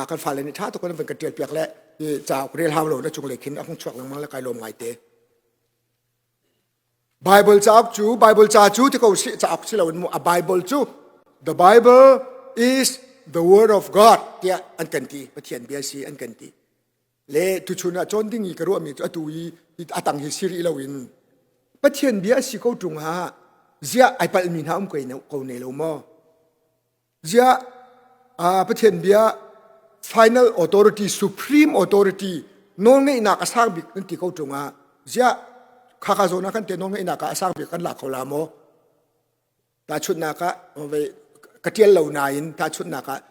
kan fale nih ṭha tuk in van kan ṭial piak le hi cauk rel hau lo na cunglei khin a hung chuak lengmang le kai lawm ngai te. Bible cauk cu Bible ca cu ti ko sih cauk si loin mu a Bible cu the Bible is the word of God tiah an kan ti Pathian bia si an kan ti. Le tuchun ah cawn ding i ka ruahmi cu atu i a tang hi si rih loin Pathian bia a si ko ṭung ah ziah ai palhmi hna um ko ne lo maw? Ziah Pathian bia final authority supreme authority nawlngeihnak a sang bik nan ti ko ṭung ah ziah khaka zawn ah kan te nawlngeihnak ah a sang bik kan la kho la maw? Tahchunhnak ah ka ṭial lo nain tahchunhnak ah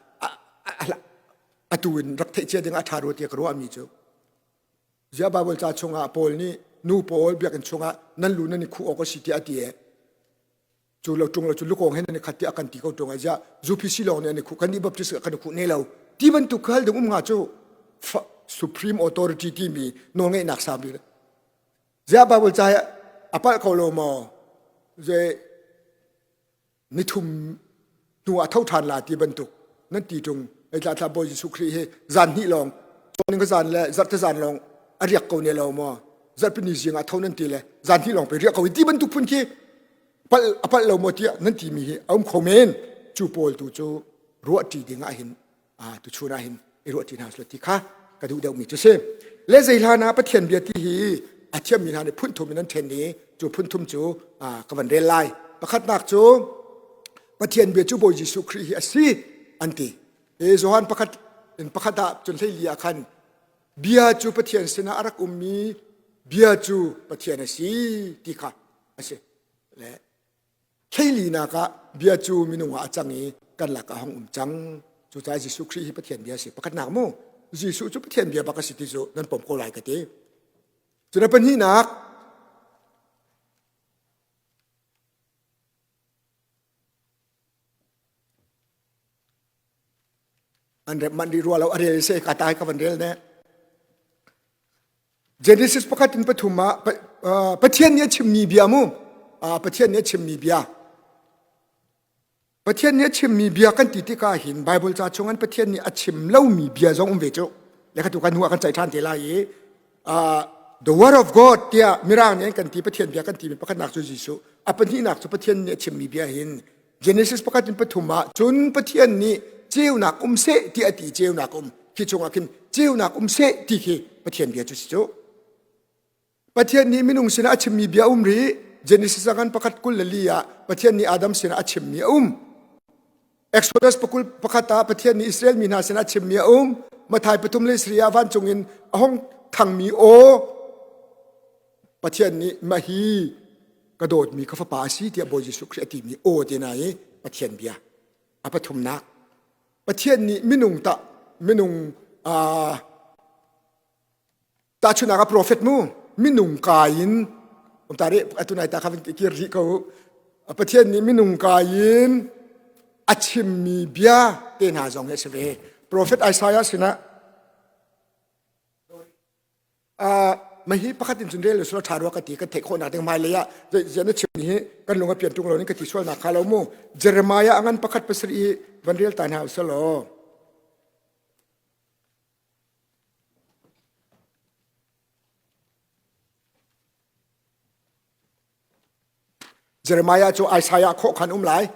atu in rak theih cia ding a ṭha rua tiah ka ruahmi cu ziah Bible ca chungah Paul nih nu pawl biakinn chungah nan lu nan i khuh awk a si tiah a ti e cu lo ṭung lo cu lukawng he nan i khat tiah kan ti ko ṭung ah ziah UPC lawng nih an i khuh kan nih Baptist kan i khuh ne lo ti bantuk hal ding um hnga cu supreme authority timi nawlngeihnak sang bik Ziah Bible ca hi a palh ko lo maw? Zei nithum hnu ah tho ṭhan la ti bantuk nan ti ṭung. Ei tla tla Bawi Jesuh Khrih hi zan hnih lawng cawning ka zan le zarhte zan lawng a riak ko ne lo maw? Zarhpini zing ah tho nan ti le zan hnih lawng pe riak ko hi ti bantuk phun khi palh a palh lo maw tiah nan timi hi a um kho men. Cu pawl tu cu ruah ṭi ding ah hin tuchun ah hin i ruah ṭi hna selaw ti kha ka duh deuhmi cu si. Le zei hlan ah Pathian bia ti hi a thiammi hna nih phun thum in an ṭhen i cu phun thum cu ka van rel lai. Pakhatnak cu Pathian bia cu Bawi Jesuh Khrih hi a si an ti. E Johan pakhat in pakhat ah cun hleili ah khan bia cu Pathian sinah a rak ummi bia cu Pathian a si ti kha a si. Le Hleilinak ah bia cu minung ah a cang i kan lakah a hung um cang. Cucaah Jesuh Khrih hi Pathian bia a si. Pakhatnak mu, Jesuh cu Pathian bia bak a si ti cu nan pom ko lai ka ti. Cun a pahnihnak, an rep manh rih rua lo a rel se ka tai ka van rel ne. Genesis pakhat in pathum ah Pathian nih a chimmi bia mu Pathian nih a chimmi bia Pathian nih a chimmi bia kan ti tikah hin Bible ca chung an Pathian nih a chim lomi bia zong um ve cu le kha tu kan hnu ah kan ceih ṭhan te lai i the word of God tiah mirang nih an kan ti Pathian bia kan timi pakhatnak cu Jesuh a pahnihnak cu Pathian nih a chimmi bia hin Genesis pakhat in pathum ah cun Pathian nih ceunak um seh ti a ti ceunak um khi chungah khin ceunak um seh ti khi Pathian bia cu si cu Pathian nih minung sinah a chimmi bia um rih Genesis ah kan pakhat kul le li ah Pathian nih Adam sinah a chimmi a um Exodus pakul pakhat ah Pathian nih Israel mi hna sinah a chimmi a um. Mathai pathum le sri ah vancung in a hong thangmi aw Pathian nih mahi ka dawtmi ka fapa a si tiah Bawi Jesuh Khrih a timi aw te na i Pathian bia. A pathumnak Pathian nih minung tah minung uh, tahchunak ah prophet mu minung ka in um ta re atu nai ta kha kir rih ko Pathian nih minung ka in a chimmi bia te hna zong hi a si ve prophet Isaiah sinah mah hi pakhat in cun rel sual ṭha rua ka ti kan theih khawhnak ding hmailei ah zian na chim hi kan lung a pian ṭung lo in ka ti sualnak kha lo mu Jeremiah a ngan pakhat pasarih i van rel ta hna usih law Jeremiah cu Isaiah khawh khan um lai.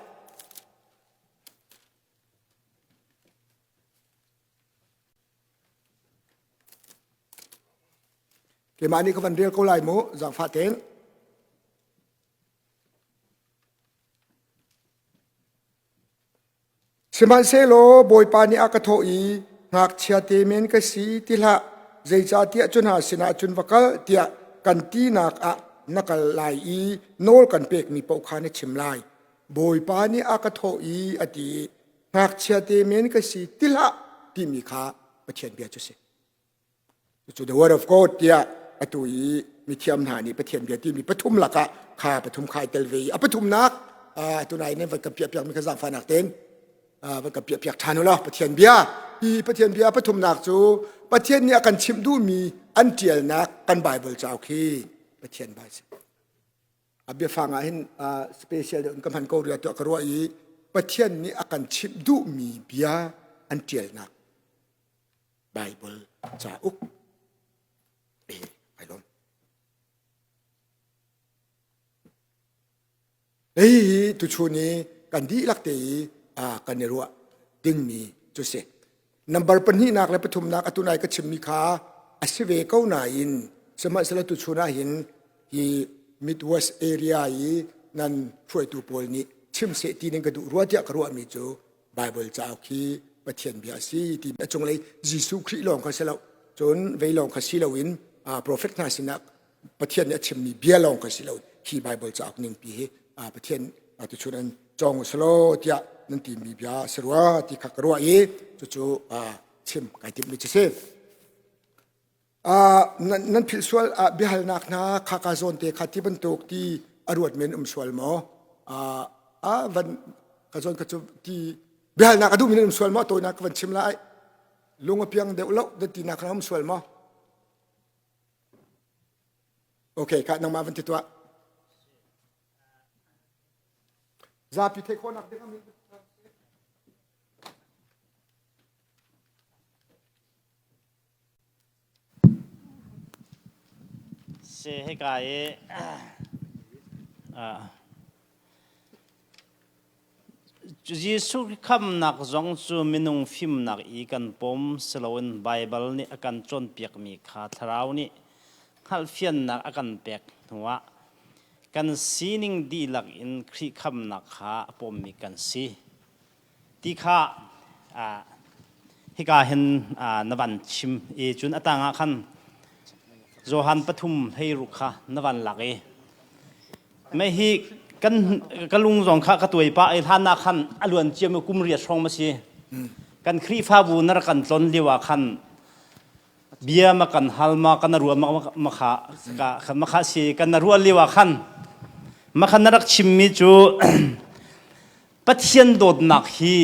Keimah nih ka van rel ko lai mu, zaangfah tein. Sihmanhsehlaw Bawipa nih a ka thawh i, Ngakchia te men ka si ti hlah, zeicahtiah cu hna sinah cun va kal tiah kan tinak ah na kal lai i nawl kan pekmi paoh kha na chim lai. Bawipa nih a ka thawh i a ti i, Ngakchia te men ka si ti hlah timi kha Pathian bia cu a si. Cucu the word of God tiah atu i mithiam hna nih Pathian bia timi pathum lakah kha pathum kha ai tel ve i a pathumnak tunai nan van kan piah piakmi kha zaangfahnak tein van kan piah piak ṭhan u law Pathian bia hi Pathian bia pathumnak cu Pathian nih a kan chimh duhmi an ṭialnak kan Bible cauk hi Pathian bia si. A biafang ah hin special deuh in ka hman ko rua tuah ka ruah i Pathian nih a kan chimh duhmi bia an ṭialnak Bible cauk e ai lawm. Hi hi tuchun i kan dihlak te i kan i ruah dingmi cu si. Number pahnihnak le pathumnak atu nai ka chimmi kha a si ve ko nain sihmanhsehlaw tuchun ah hin hi Midwest area i nan hruaitu pawl nih chim seh ti ning ka duh rua tiah ka ruahmi cu Bible cauk hi Pathian bia a si ti a cunglei Jesuh Khrih lawng kha si lo cun vei lawng kha si loin profet hna sinah Pathian nih a chimmi bia lawng kha si lo hi Bible cauk ningpi hi Pathian tuchun an cawng usalaw tiah nan timi bia a si rua ti kha ka ruah i cucu chim kai timhmi cu si. Nan philh sual ah biahalnak hna khaka zawn te kha ti bantuk ti a ruat men um sual maw? A van ka zawn ka cu ti biahalnak a duhmi nan um sual maw? Tawinak ka van chim lai. Lung a piang deuh lo dan ti nak um sual maw? Okay, ka nangmah van ti tuah. Zapi theih khawhnak ding amin. Si hika i Jesuh khamnak zong cu minung fimnak i kan pom si loin Baibal nih a kan cawnpiakmi kha Thlarau nih hngalhfiannak a kan pek hnuah kan sining dihlak in Khrih khamnak kha a pommi kan si. Ti kha hika hin na van chim i cun a tangah khan Johan pathum hleiruk kha na van lak i mei hi kan ka lung zong kha ka tuai pah i hlan ah khan a luan ciami kum riat hrawng ma si kan Khrihfabu na rak kan tlon lio ah khan bia ma kan hal ma kan ruah ma ma kha ma kha si kan ruah lio ah khan ma khan na rak chimmi cu Pathian dawtnak hi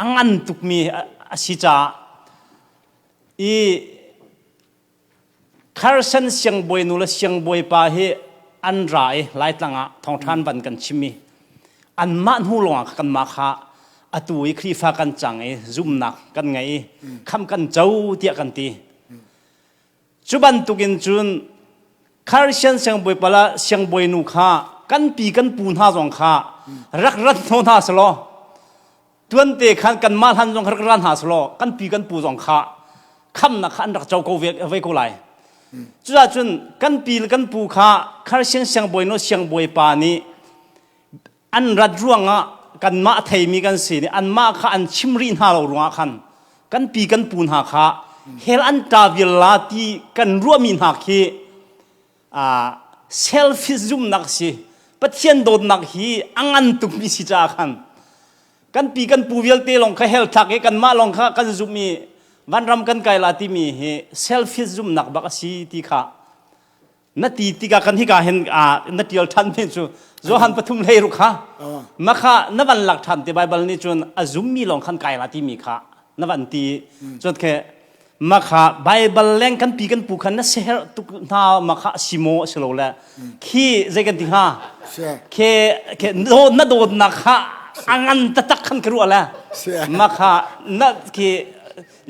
a ngan tukmi a si caah i Carson siangbawinu le siangbawipa hi an ra i Laitlang ah thawngṭhan van kan chim i anmah hnu lawngah kanmah kha atu i Khrihfa kan cang i zumnak kan ngei i khamh kan co tiah kan ti. Cu bantukin cun Christian siangbawipa le siangbawinu kha kan pi kan pu hna zong kha rak rat hno hna selaw tuante khan kanmah hlan zong rak ra hna selaw kan pi kan pu zong kha khamnak kha an rak co ko ve, ve ko lai. Cucaah cun kan pi le kan pu kha Christian siangbawinu siangbawipa nih an rat ruangah kanmah a theimi kan si nih anmah kha an chim rih hna lo ruangah khan. Kan pi kan pu hna kha hell an ta vial la ti kan ruahmi hna khi selfish zumnak si. Pathian dawtnak hi a ngan tukmi si caah khan kan pi kan pu vialte lawng kha hell thlak i kanmah lawng kha kan zumh i vanram kan kai la timi hi selfish zumnak bak a si ti kha na ti tikah kan hika hin na tial than mi cu Johan pathum hlei ruk kha ma kha na van lak than ti Bible nih cun a zummi lawng khan kai la timi kha na van ti cun khe ma kha Bible leng kan pi kan pu khan na seher tuk hna ma kha simo si lo le khi zei kan ti hnga khe khe na dawtnak kha angan tatak khan ka ruah le ma kha na khi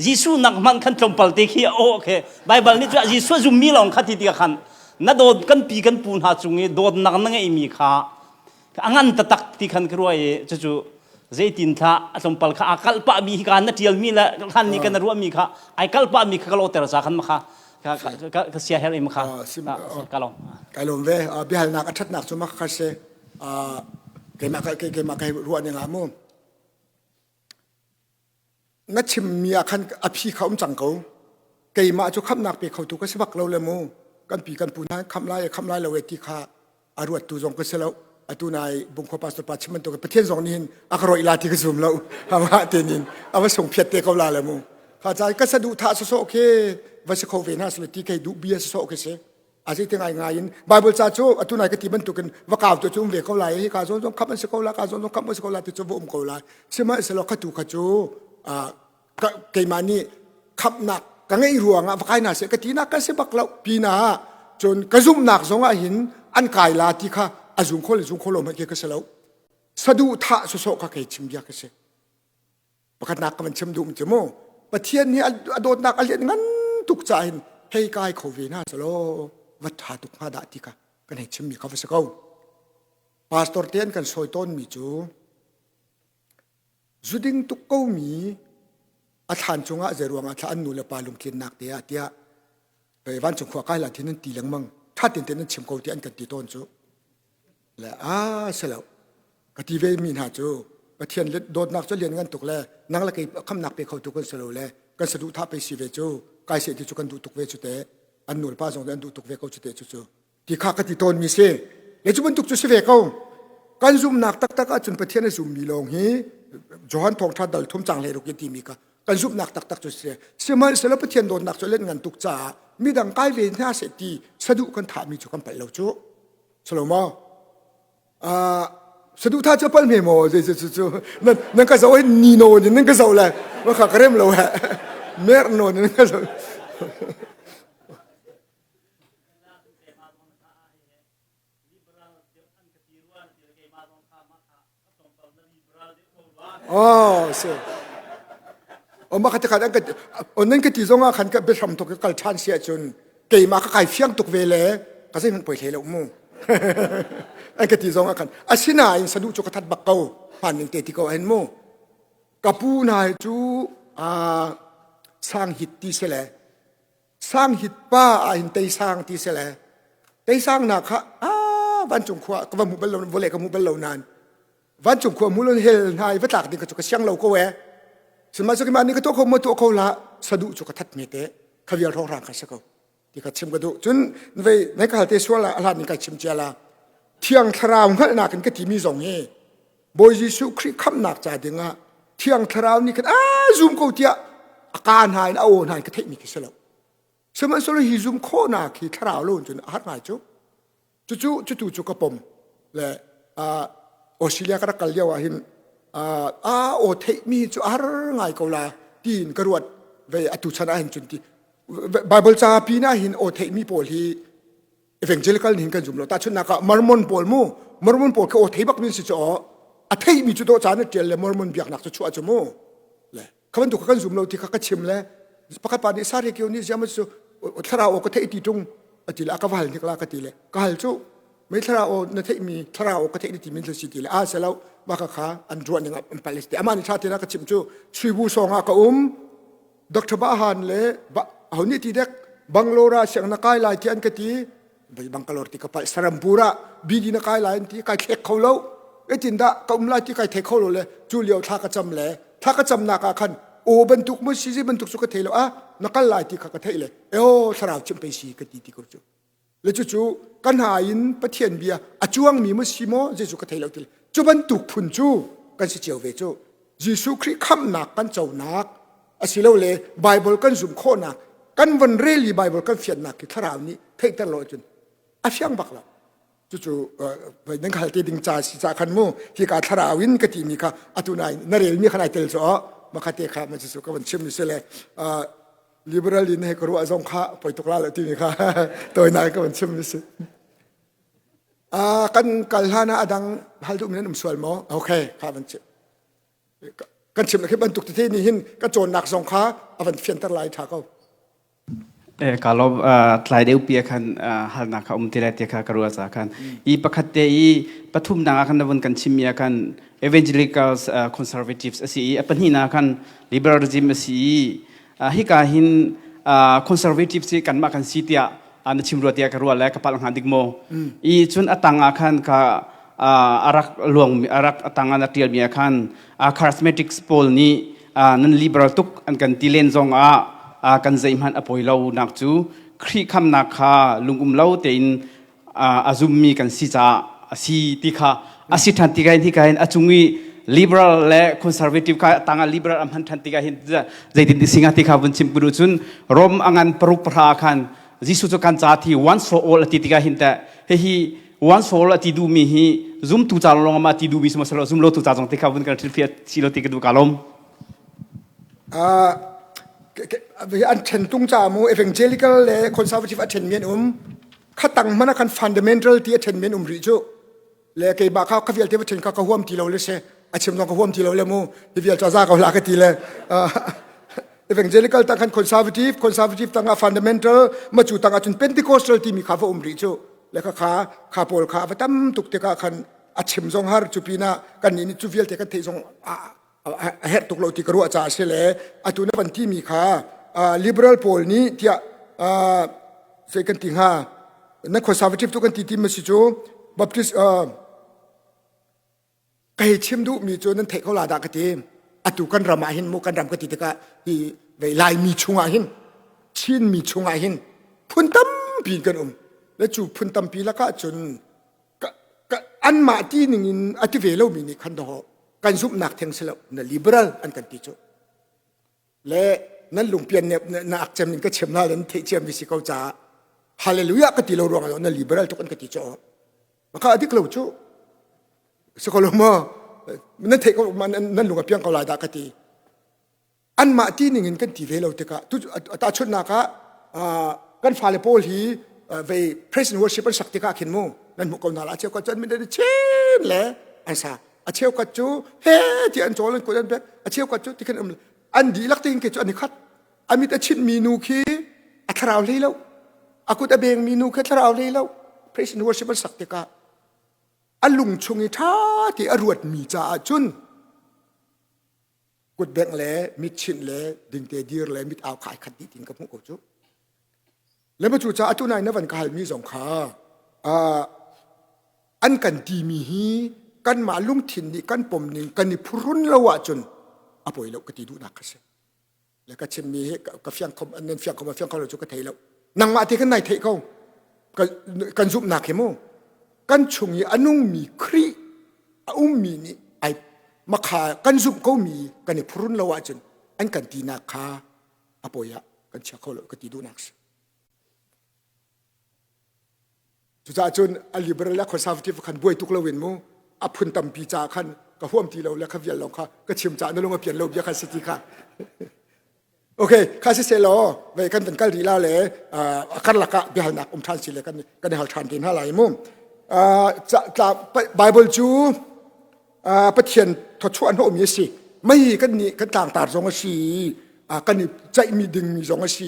Jesuh nak hmanh khan tlawmpal te khi aw khe Bible nih cu Jesuh zummi lawng kha ti tikah khan na dawt kan pi kan pu hna cung i dawtnak na ngeihmi kha a ngan taktak ti khan ka ruah i cucu zeitin thla a tlawmpal kha aa kalh pahmi hi ka na ṭialmi le hlan ni kan ruahmi kha ai kalh pahmi kha ka lawhter ca khan ma kha ka sia her im kha ka lawm kai lawm ve biahalnak a ṭhatnak cu ma kha se keimah keimah kai ruah ning ah mu Na chimmi ah khan a phi kha um cang ko. Keimah cu khamhnak pe khotu ka si bak lo le mu. Kan pi kan pu hna khamh lai khamh lai lo e ti kha a ruattu zong ka si lo. Atu nai Bungkhua pastor pa chim bantuk Pathian zong nih hin a ka roih la ti ka zum lo. Amah te nin a va sung phiat te ko la le mu. Kha ca ka saduhthah sawsawh khi va si kho ve hna sile ti kei duh bia sawsawh khi si. A zei te ngai ngai in Bible ca cu atu nai ka ti bantukin va kau tu cu um ve ko lai hi ka zawn zong khap an si ko la ka zawn zong khap an si ko la ti cu va um ko lai sihmanhsehlaw kha tu kha cu keimah nih khamhnak ka ngeih ruangah va kai hna seh ka tinak ka si bak lo pinah cun ka zumhnak zong ah hin an kai la ti kha a zum kho le zum kho lo hmanh khi ka si lo saduhthah sawsawh kha kei chim bia ka si Pakhatnak ka van chim duh cu mu Pathian nih a dawtnak a lian ngan tuk caah hin hei kai kho ve hna selaw va ṭha tuk hnga dah ti kha kan hei chimmi kha va si ko. Pastor te an kan sawi tawnmi cu zuding tuk komi a thlan cungah zei ruangah thla an nu le pa lungtlinnak te ah tiah vancung khua kai la thin an ti lengmang ṭha ten ten an chim ko ti an kan ti tawn cu le a si lo ka ti ve mi hna cu Pathian dawtnak cu lian ngan tuk le nang le kei khamnak pe kho tu kan si lo le kan saduhthah pe si ve cu kai se ti cu kan duh tuk ve cu te an nu le pa zong an duh tuk ve ko cu te cu cu ti kha ka ti tawn mi si le cu bantuk cu si ve ko kan zumnak taktak ahcun Pathian a zummi lawng hi Johan thawngtha dal thum cang hlei ruk i timi kha kan zumhnak taktak cu si sihmanhsehlaw Pathian dawtnak cu let ngan tuk caah midang kai ve hna seh ti saduh kan thahmi cu kan palh lo cu Salomo saduhthah cu pal hme maw zei cu cu nan nan ka zoh ni no in nan ka zoh le ma kha ka rem lo he mer no nan ka zoh Oh, si. O ma kha an ka o nan ka ti zong ah khan ka biahram tuk kal ṭhan si ahcun keimah ka kai fiang tuk ve le ka zeihmanh poi hlei lo mu. An ka ti zong ah khan asinain saduh cu ka that bak ko hman ning te ti ko ahin mu. Ka pu hna cu sang hit ti si le sang hit pa ah hin tei sang ti si le tei sang na kha a vancung khua ka va hmu bal lo vawlei ka hmu bal lo nain vancung khua hmu lo hel hna i va tlak ding ka cu ka siang lo ko e sihmanhsehlaw keimah nih ka tuah kho maw tuah kho la saduh cu ka that me te kha vial hrawng kha si ko ti ka chim ka duh cun vei nai ka hal te sual ah a hlan in kai chim cia la thiang thlarau hngalhnak in ka timi zong hi Bawi Jesuh Khrih khamhnak ca dingah Thiang Thlarau nih khan a zum ko tiah a ka hna in a aw hna in ka theihmi khi si lo. Sihmanhsehlaw hi zum khawhnak hi thlarau lo in cun a har ngai cu. Cucu cutu cu ka pom le Australia ka rak kal lio ah hin a aw theihmi cu a har ngai ko la tiin ka ruat ve atu chan ah hin cun ti Bible ca pi na hin aw theihmi pawl hi evangelical nih kan zum lo tahchunhnak ah Mormon pawl mu Mormon pawl kha aw thei bak mi si cu aw a thei mi cu dawh caan a tial le Mormon biaknak cu chuah cu mu le kha bantuk kan zum lo ti kha ka chim le pakhat pa nih sari kio nih ziam cu thlarau aw ka theih ti tung a ti le a ka va hal hnik la ka ti le ka hal cu mei thlarau aw na theih mi thlarau aw ka theih ti min si ti le a se lo mah kha kha an ruah ning an pal ti amah nih tha te na ka chim cu suibu song ah ka um Dr. Bahan le ho nih ti dek Bangalore ah siang na kai lai ti an ka ti Bangalore ti ka palh Sarampur ah BD na kai lai an ti kai thlek kho lo etin dah ka um lai ti kai thei kho lo le cu lio thla ka cam le thla ka cam nak ah khan Aw bantuk mu si bantuk cu ka thei lo a na kal lai ti kha ka theih le eo thlarau chim pei si ka ti ti ko cu. Le cucu ka hna in Pathian bia a cuangmi mu si maw Jesuh ka thei lo ti le cu bantuk phun cu kan si cio ve cu. Jesuh Khrih khamhnak kan conak asilole Bible kan zumh khawhnak kan von rel i Bible kan fiannak khi thlarau nih theihter lo ahcun a fiang bak lo. Cucu nan hal te ding ca si ca khan mu hika thlarau in ka timi kha atu nai na relmi kha nai tel cu makha te kha ma cu ka van chim ni sile liberal in he ka ruah zong kha poi tuk la lo timi kha toi nai ka van chim ni si. Kan kal hlan ah adang hal duh mi nan um sual maw? Okay, kha van chim. Kan chim khi bantuk tete nih hin kan cawnnak zong kha a van fianter lai tha ko. Ka lawm tlai deuh pi khan halnak kha um ti lai ti kha ka ruah ca khan i pakhat te i pathumnak ah khan na vun kan chimmi ah khan evangelicals conservatives a si i a pahnihnak ah khan liberalism a si i hika hin conservatives hi kanmah kan si tiah na chim rua tiah ka ruah le ka palh hnga dik maw i cun a tang ah khan ka a rak luang a rak a tang ah na tialmi ah khan charismatics pawl nih nan liberal tuk an kan ti len zong ah kan zeihmanh a poi lo nak cu Khrih khamnak kha lungum lo tein a zummi kan si caah a si ti kha a si ṭhan tikah hin hika hin a cung i liberal le conservative kha tangah liberal a hman ṭhan tikah hin zeitin ti singa ti kha vun chim ku cun Rom a ngan paruk pahra khan Jesuh cu kan ca thi once for all a ti tikah hin teh hihi once for all a ti duhmi hi zumtu ca lawng ma ti duhmi sihmanhsehlaw zum lo tu ca zong ti kha vun kan thil si lo ti ka duh ka lawm. An ṭhen tung ca mu evangelical le conservative a ṭhen mi an um khatang hmana khan fundamental ti a ṭhen mi an um rih cu le keimah kha ka vialte va ṭhen kha ka huam ti lo le se a chim zong ka huam ti lo le mu hi vial cu za ko hlah ka ti le evangelical tang khan conservative conservative tangah fundamental ma cu tangah cun pentecostal timi kha va um rih cu le kha kha kha pawl kha va tam tuk tikah khan a chim zong har cu pinah kan nih nih cu vialte kan theih zong a herh tuk lo ti ka ruah caah si le atu na van timi kha liberal pawl nih tiah zei kan ti hnga na conservative tu kan ti ti ma si cu baptist ka hei chim duhmi cu nan theih ko la dah ka ti atu kan ram ah hin mu kan ram ka ti tikah hi vei laimi chungah hin Chinmi chungah hin phun tampi kan um le cu phun tampi lakah cun anmah ti ning in a ti ve lomi nih khan dawh kan zumhnak theng si lo na liberal an kan ti cu le nan lungpian ne na ak cem in ka chim na nan theih ciam mi si ko caah hallelujah ka ti lo ruang ah na liberal tuk an ka ti cu maka adik lo cu si ko lo ma nan theih ko nan lung a piang ko lai dah ka ti anmah ti ning in kan ti ve lo tikah tahchunhnak ah kan fale pawl hi vei praise and worship an sak tikah khin mu nan hmuh ko hna la a cheukhat cu an min an chin le an sa a cheukhat cu he ti an cawl an kut an bek a cheukhat cu tikhin um an dihlak tein ke cu an i khat a mit a chinh mi nu khi a thlarau hlei lo a kut a beng mi nu khi thlarau hlei lo praise and worship an sak tikah a lung chung i ṭha ti a ruat mi caah cun kutbengh le mitchinh le dingte dir le mit au kha ai khat dih tin ka hmuh ko cu le ma cu caah atu nai na van ka halmi zong kha an kan timi hi kanmah lungthin nih kan pom ning kan i phurun lo ahcun a poi lo ka ti duhnak kha si le ka chimmi hi ka fiang khom nan fiang khom fiang kho lo cu ka thei lo nangmah te kan nai theih ko kan zumhnak hi mu kan chung i a nungmi Khrih a ummi nih ai makha kan zumh komi kan i phurun lo ahcun an kan tinak kha a poi ah kan chia kho lo ka ti duhnak si Cucaah cun a liberal le conservative khan buai tuk loin mu a phun tampi ca khan ka huam ti lo le kha vial lawng kha ka chim ca na lung a pian lo bia khan si ti kha. Okay, kha si se law ve kan van kal rih la le a karlak ah biahalnak um ṭhan si le kan kan i hal ṭhan te hna lai mu. Bible cu Pathian thawchuah hnawhmi a si. Mei kan nih kan tlangtar zong a si kan i ceihmi dingmi zong a si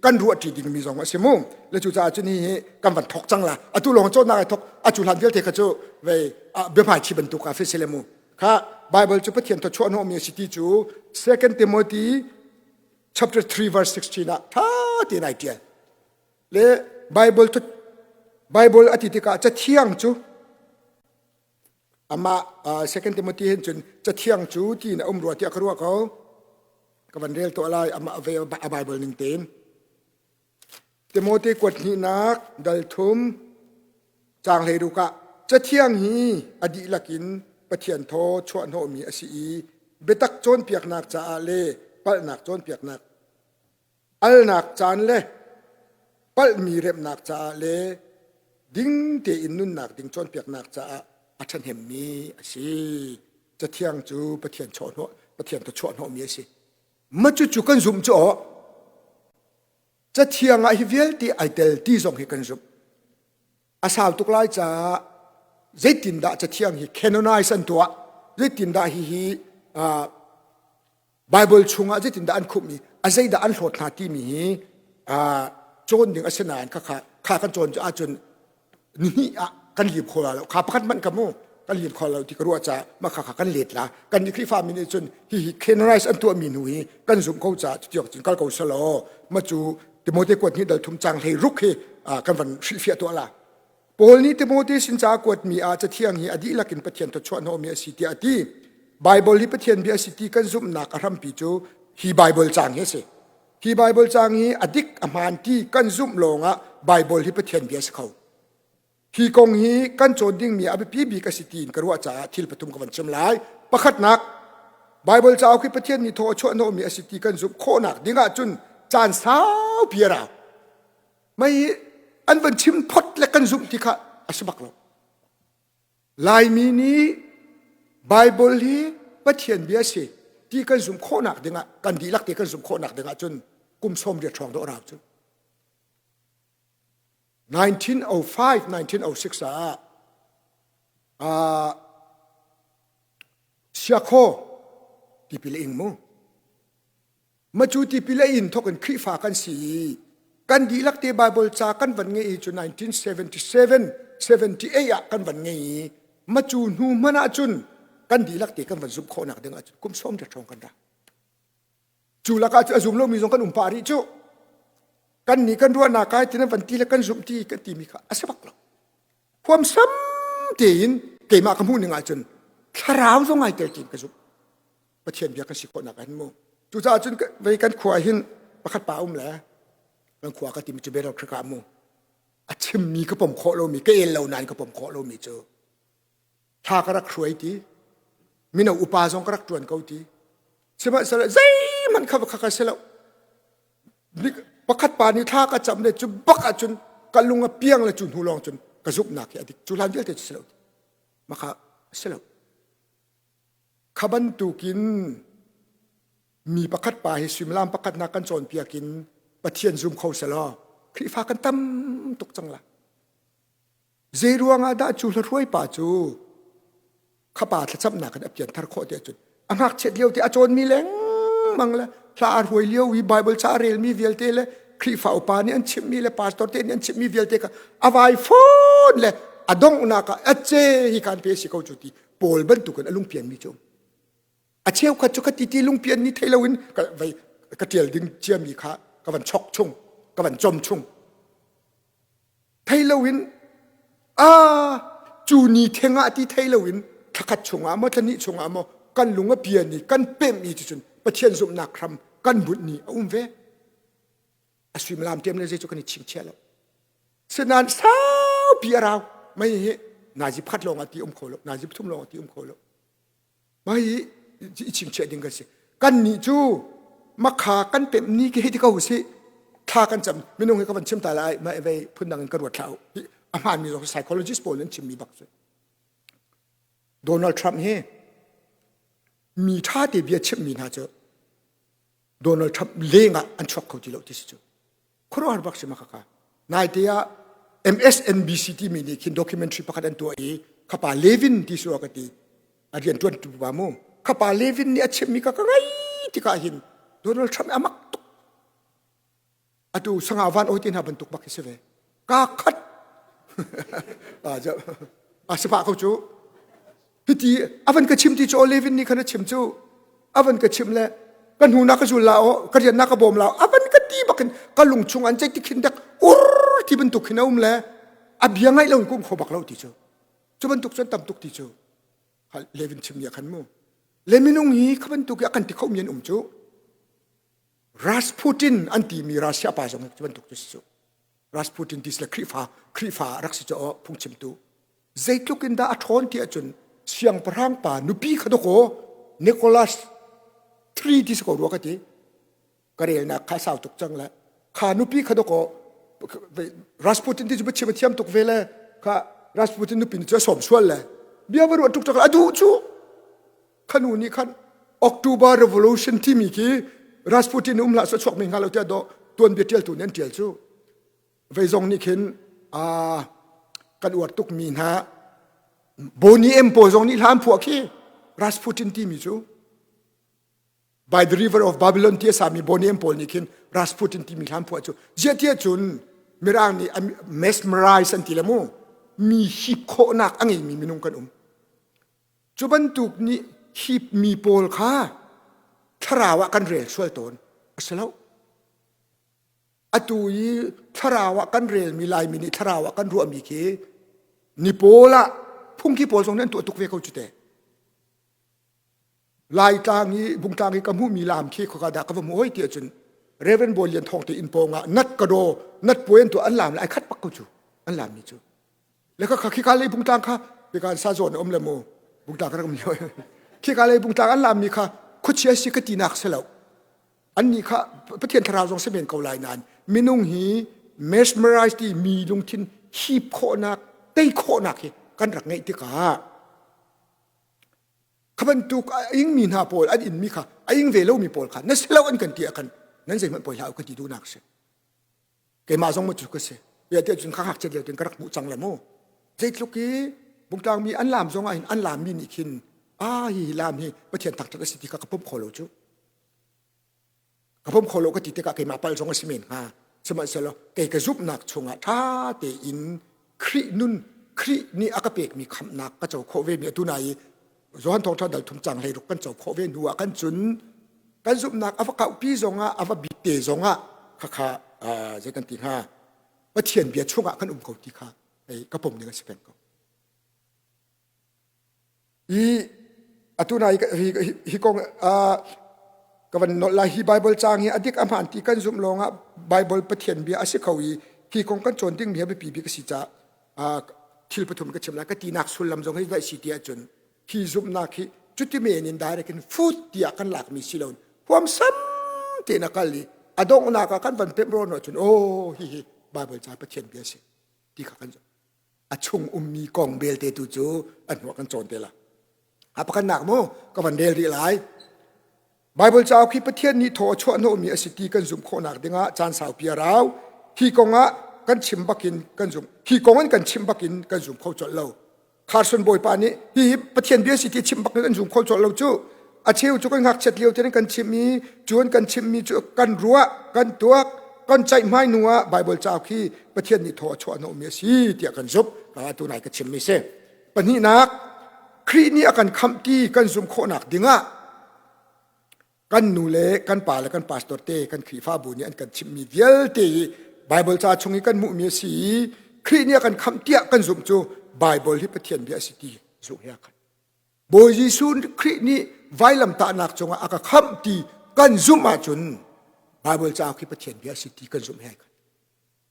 kan ruahṭi dingmi zong a si mu. Le cucaah cun hi kan van thok cang la. Atu lawng cawnnak ai thok a cu hlan vialte kha cu vei biahmaithi bantuk ah si le mu. Kha Bible cu Pathian thawchuah hnawhmi a si ti cu 2 Timothy chapter 3 verse 16 ah ṭha tein ai ṭial. Le Bible Bible a ti tikah cathiang cu Amah Second Timothy hin cun cathiang cu tiin a um rua tiah ka ruah ko. Ka van rel tuah lai amah ve a Bible ning tein. Timote kuat hnihnak dal thum caang 16 ah Cathiang hi a dihlak in Pathian thaw chuahhnawhmi a si i biatak cawnpiaknak caah le palhnak cawnpiaknak alnak caan le palhmi remhnak caah le ding tein nunnak ding cawnpiaknak caah a ṭhahnemmi a si. Cathiang cu Pathian chuahhnawh Pathian thaw chuahhnawhmi a si. Ma cucu kan zumh cu aw Cathiang ah hi vialte ai tel ti zong hi kan zumh. A sau tuk lai caah zeitindah cathiang hi canonize an tuah, zeitindah hihi uh, Bible chungah zeitindah an khumh i a zeidah an hlawt hna timi hi uh, cawn ding a si nain kha kha kan cawn ahcun nihnih ah kan lim kho la lo kha pakhat hmanh ka mu kan lim kho lo ti ka ruah caah mah kha kha kan let la kan nih Khrihfa mi nih cun hihi canonize an tuahmi hnu hi kan zumh ko caah cutiok cun kal ko selaw ma cu Timote kuat hnih dal thum cang hlei ruk hi kan van hrilhfiah tuah la Paul nih Timote sin ca kuatmi ah cathiang hi a dihlak in Pathian thawchuah hnawhmi a si tiah a ti Bible hi Pathian bia a si ti kan zumhnak a hrampi cu hi Bible cang hi a si Hi Baibal caang hi a dik a hmaan ti kan zumh lawngah Baibal hi Pathian bia a si kho. Hi kong hi kan cawn dingmi a biapi bik a si tiin ka ruah caah thil pathum ka van chim lai. Pakhatnak, Baibal cauk hi Pathian nih thaw a chuahhnawhmi a si ti kan zumh khawhnak ding ahcun caan saupi a rau. Mei an van chim phot le kan zumh ti kha a si bak lo. Laimi nih Baibal hi Pathian bia a si ti kan zumh khawhnak dingah kan dihlak te kan zumh khawhnak dingah cun kum 80 hrawng dawh rau cu. 1905 1906 ah uh, Siakhaw tipil ing mu Macu tipil a in thawk in Khrihfa kan si i kan dihlak te Bible ca kan van ngei i cu 1977 78 ah kan van ngei i macu hnu hmanh ahcun kan dihlak te kan van zumh khawhnak ding ahcun kum sawm te ṭhawng kan ra. Cu lakah cu a zum lomi zong kan um pah rih cu. Kan nih kan ruahnak kai tin van ti le kan zumh ti kan timi kha a si bak lo. Huamsam tein keimah ka hmuh ning ahcun thlarau zong ai tel tiin ka zumh. Pathian bia kan si khawhnak ah hin mu. Cucaah cun vei kan khua hin pakhat pa um le kan khua ka timi cu Beryl Creek ah mu. A chimmi ka pom khawh lomi ka el lo nain ka pom khawh lomi cu thla ka rak hruai ti mino upa zong ka rak ṭuan ko ti sihmanhsehlaw zeihmanh kha kha ka si lo pakhat pa nih thla ka cam le cu bak ahcun ka lung a piang le cu hnu lawng cun ka zumhnak hi a dik cu hlan vialte cu si lo maka si lo Kha bantukin mi pakhat pa hi suimilam pakhat nak kan cawnpiak in Pathian zum kho selaw Khrihfa kan tam tuk cang la. Zei ruangah dah cu hlahruai pa cu khapa thlacamnak in a pianthar khawh ti ahcun a ngakchiat lio te a cawnmi lengmang le hla a hruai lio i Bible ca a relmi vialte le Khrihfa upa nih an chimhmi le pastor te nih an chimhmi vialte kha a vai fawn le a donghnak ah a ce hi kan pe si ko cu ti Paul bantukin a lungpianmi cu a cheukhat cu ka ti ti lungpian ni thei loin ka vei ka tial ding ciami kha ka van chok chung ka van chom chung thei loin a cu ni theng ah ti thei loin thlakhat chungah maw thlahnih chungah maw kan lung a pian i kan pemh i cucun Pathian zumhnak hram kan bunh ni a um ve a suimilam tiam le zei cu kan i chingchiah lo sinain saupi a rau mei hi nazi pakhat lawng ah ti um kho lo nazi pathum lawng ah ti um kho lo mah hi i chingchiah ding kan si kan nih cu makha kan pemh ni ki hei ti ko si thla kan cam minung hi ka van chim ta lai ma vei phundang in ka ruat thla a hmaan mi zong psychologist pawl an chimmi bak cu Donald Trump hi mi ṭha te bia chimmi hna cu Donald Trump lengah an chuak kho ti lo ti si cu khuaruahhar bak si ma khaka naite ah MSNBC timi nih khin documentary pakhat an tuah i khapa Levin ti su ka ti a rian tuan tu pa mu khapa Levin nih a chimmi ka ka ngai tikah hin Donald Trump amak tuk atu sanga van oi te hna bantuk bak hi si ve ka khat a si pah ko cu hiti avan ka chim ti cu Levin nih khan a chim cu avan ka chim le ka hnu na ka zul la o ka rian na ka bawm la avan ka ti bakin ka lung chung an cei ti khin dak ur ti bantuk khin a um le a bia ngaih lo kum kho bak lo ti cu cu bantuk cun tam tuk ti cu Levin chim nia khan mu le minung hi kha bantuk i a kan ti kho mi an um cu. Rasputin an timi Russia pa zong cu bantuk cu si cu. Rasputin ti si le Khrihfa Khrihfa rak si cu phungchimtu. Zeitluk in dah a ṭhawn ti ahcun siangpahrang pa nupi kha dawkaw Nicholas III ti si ko rua ka ti. Ka relnak kha sau tuk cang le kha nupi kha dawkaw Rasputin ti cu biachim a thiam tuk ve le kha Rasputin nupi nih cu a sawm sual le bia va ruah tuk tuk a duh cu khanu nih khan October Revolution timi khi Rasputin um hlah chuak mi hnga lo tiah dawh tuanbia ṭialtu nih an ṭial cu vei zong nih khin kan uar tuk mi hna Bonnie M pawl zong nih hla an phuah khi Rasputin timi cu by the river of Babylon ti a sami Bonnie M pawl nih khin Rasputin timi hla an phuah cu ziah tiah cun mirang nih mesmerize an ti le mu mi hip khawhnak a ngeimi minung kan um Cu bantuk nih hipmi pawl kha thlarau ah kan rel sual tawn. A si lo. Atu i thlarau ah kan relmi Laimi nih thlarau ah kan ruahmi khi ni pawl ah phungki pawl zong nih an tuah tuk ve ko cu te. Laitlang i Bungtlang i ka hmuhmi lam khi khoka dah ka va hmu hoi ti ahcun Reverend Bawi Lian Thawng te inn pawng ah nat ka daw nat puai an tuah an lam le ai khat bak ko cu an lammi cu. Le kha khika lei bungtlang kha khika sa zawn um le mu bungtlang ka rak um lio khika lei bungtlang an lammi kha khuachia si ka tinak si lo annih kha Pathian thlarau zong si men ko lai nain minung hi mesmerize ti mi lungthin hip khawhnak tei khawhnak hi kan rak ngeih tikah kha bantuk a ingmi hna pawl an inmi kha a ing ve lomi pawl kha na si lo an kan ti ah khan nan zeihmanh poi hlah u ka ti duhnak si keimah zong cu ka si bia te cun kha ngakchiat lio tin ka rak hmuh cang le mu zeitluk i bungtlang mi an lam zong ah hin an lam mi nih khin a hi lam hi pathian thangthat a si ti kha ka pom kho lo cu ka pom kho lo ka ti tikah keimah pal zong a si men hnga sihmanhsehlaw kei ka zumhnak chungah ṭha tein Khrih nun Khrih nih a ka pekmi khamhnak ka co khawh ve mi atu na i Johan thawngṭha dal thum cang hlei ruk kan co khawh ve hnu ah kan cun kan zumhnak a va kauhpi zongah a va bite zongah khakha zei kan ti hnga Pathian bia chungah kan um ko ti kha ka pom ning a si peng ko. I atu na hi kong ka van nolh lai hi Bible caang hi a dik a hmaan ti kan zumh lawngah Bible Pathian bia a si kho i hi kong kan cawn ding mi a biapi bik a si caah thil pathum ka chim lai ka tinak sullam zong hi vai si ti ahcun hi zumhnak hi cuti men in direct in food tiah kan lakmi si lo huamsam tein a kal i a donghnak ah kan van pemh rawn ahcun oh hi hi Bible ca Pathian bia si ti kha kan a chung ummi kong belte tu cu an hnuah kan cawn te la a pakhatnak mu ka van rel rih lai Baibal cauk hi Pathian nih thaw a chuah hnawhmi a si ti kan zumh khawhnak dingah caan saupi a rau. Hi kongah kan chim bakin kan zum. Hi kong in kan chim bakin kan zum kho colh lo. Carson bawipa nih hi Pathian bia si ti chim bakin kan zum kho colh lo cu. A cheu cu kan ngakchiat lio tein kan chim i cun kan chimmi cu kan ruah, kan tuak, kan ceihmai hnu ah Baibal cauk hi Pathian nih thaw a chuah hnawhmi a si tiah kan zumh. Ka tu nai ka chimmi si. Pahnihnak, Khrih nih a kan khamh ti kan zumh khawhnak dingah kan nu le kan pa le kan pastor te kan Khrihfabu nih an kan chimhmi vialte hi Bible ca chung i kan hmuhmi a si i Khrih nih a kan khamh tiah kan zumh cu Bible hi Pathian bia a si ti zumh he a khat. Bawi Jesuh Khrih nih vailamtahnak cungah a ka khamh ti kan zumh ahcun Bible cauk hi Pathian bia a si ti kan zumh he ai khat.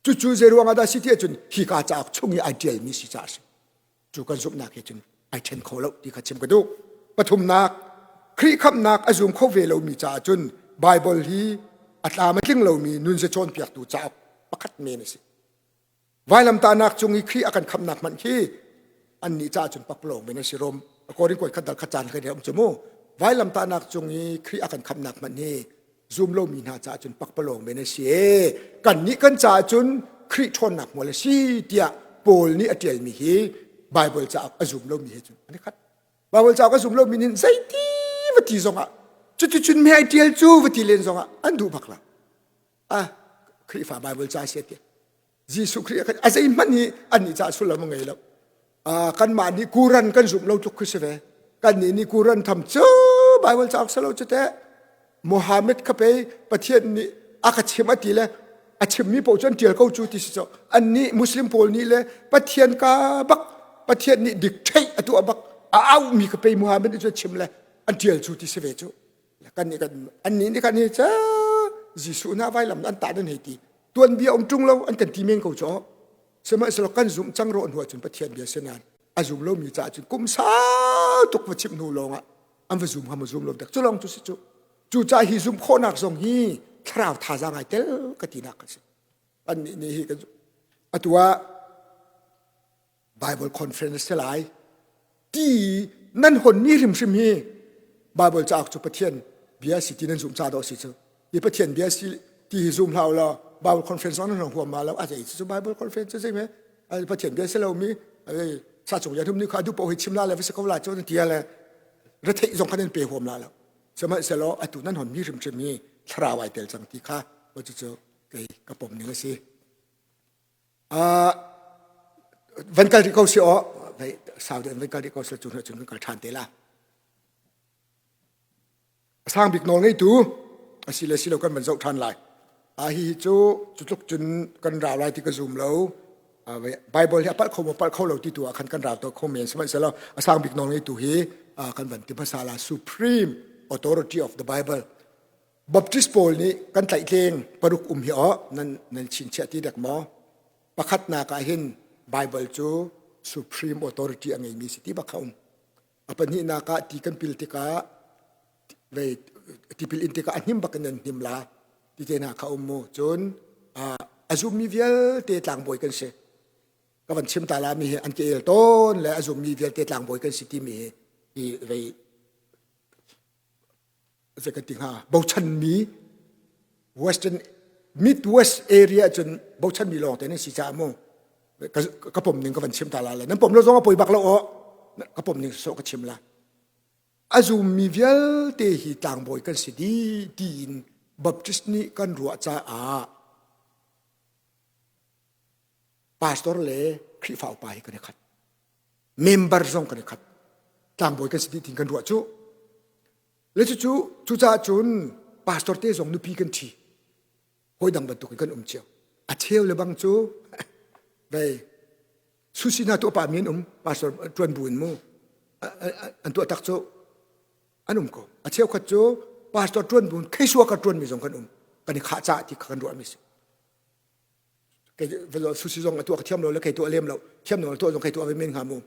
Cucu zei ruang ah dah si ti ahcun hika cauk chung i ai ṭialmi si caah a si. Cu kan zumhnak he cun ai ṭhen kho lo ti kha chim ka duh. Pathumnak, Khrih khamhnak a zum kho ve lomi caah cun Baibal hi a tlam a tling lomi nunzia cawnpiaktu cauk pakhat men a si. Vailamtahnak cung i Khrih a kan khamhnak hmanh khi annih caah cun pakpalawng men a si rom. According kuat khat dal khat caan kan um cu mu. Vailamtahnak cung i Khrih a kan khamhnak hmanh hi zum lomi hna caah cun pakpalawng men a si e. Kannih kan caah cun Khrih ṭhawnnak hmual a si tiah Paul nih a ṭialmi hi Baibal cauk a zum lomi he cun an i khat. Baibal cauk a zum lomi nih zeiti va ti zongah cuticun me ai ṭial cu va ti len zongah an duh bak lo. Ah, Khrihfa Baibal ca si tiah Jesuh Khrih a zeihmanh hi annih caah sullam a ngei lo. Kanmah nih Quran kan zumh lo tluk khi si ve. Kannih nih Quran tham cu Bible cauk si lo cu teh. Muhammad kha pei Pathian nih a ka chim a ti le a chimmi paoh cu an ṭial ko cu ti si cu. Annih Muslim pawl nih le Pathian ka bak Pathian nih dik theih a tuah bak a auhmi kha pei Muhammad nih cu a chim le an ṭial cu ti si ve cu. Kan nih kan annih nih kan hi cu. Jesuh na vailam an tah nan hei ti. Tuanbia um ṭung lo an kan ti men ko cu. Sihmanhsehlaw kan zumh cang rawh hnu ahcun Pathian bia si nain a zum lomi caah cun kum sau tuk va chimh hnu lawngah an va zum hnga maw zum lo dek cu lawng cu si cu. Cucaah hi zumh khawhnak zong hi thlarau thazaang ai tel ka tinak a si. Annih nih hi kan atu ah Bible conference si lai ti nan honmi hrimhrim hi Bible cauk cu Pathian bia si ti nan zumh ca dawh si cu hi Pathian bia si ti hi zum hlah law Bible conference zong nan huam ma lo a zei cu Bible conference cu zei me Pathian bia si lo mi sa cung ya hum ni kha du po hi chim la le va si ko la cu ti le retheih zong kha nan pe huam la lo sihmanhsehlaw atu nan honmi hrimhrim hi thlarau ai tel cang ti kha cucu kei ka pom ning a si van kal rih ko si aw sau deuh van kal rih ko si cu cun kan kal ṭhan te la a sang bik nawl ngeitu a si le si lo kan van zoh ṭhan lai a hi cu cu tluk cun kan rau lai ti ka zum lo Bible hi a palh kho maw palh kho lo ti tu ah khan kan rau to kho men sihmanhsehlaw a sang bik nawl ngeitu hi kan van ti hmasa la supreme authority of the Bible Baptist pawl nih kan tlaihtleng paruk um hi aw nan nan chinchiah ti dek maw? Pakhatnak ah hin Bible cu supreme authority a ngeimi si ti bak kha um. A pahnihnak ah ti kan pil tikah vei tipil in tikah a hnim bak in nan hnim la ti te hna kha um mu. Cun a zummi vialte tlangbawi kan si. Ka van chim ta la mi hi an ke el tawn le a zummi vialte tlangbawi kan si timi hi hi vei zei kan ti hnga bochanmi western midwest area cun bochanmi lawng te nan si caah mu ka pom ning ka van chim ta la le nan pom lo zong a poi bak lo aw ka pom ning so ka chim la a zummi vialte hi tlangbawi kan si dih tiin Baptist nih kan ruah caah pastor le Khrihfa upa hi kan i khat member zong kan i khat tlangbawi kan si dih tiin kan ruah cu le cucu cucaah cun pastor te zong nupi kan ṭhi hawi dang bantuk in kan um cio a cheu le bang cu vei susi hna tuah pa mi an um pastor ṭuan bu in mu an tuah tak cu an um ko a cheukhat cu pastor ṭuan bu in kheisua ka ṭuan mi zong kan um kan i khah caah ti kha kan ruah mi si kei susi zong a tuah ka thiam lo le kei tuah lem lo thiam lo tuah zong kei tuah ve men hnga mu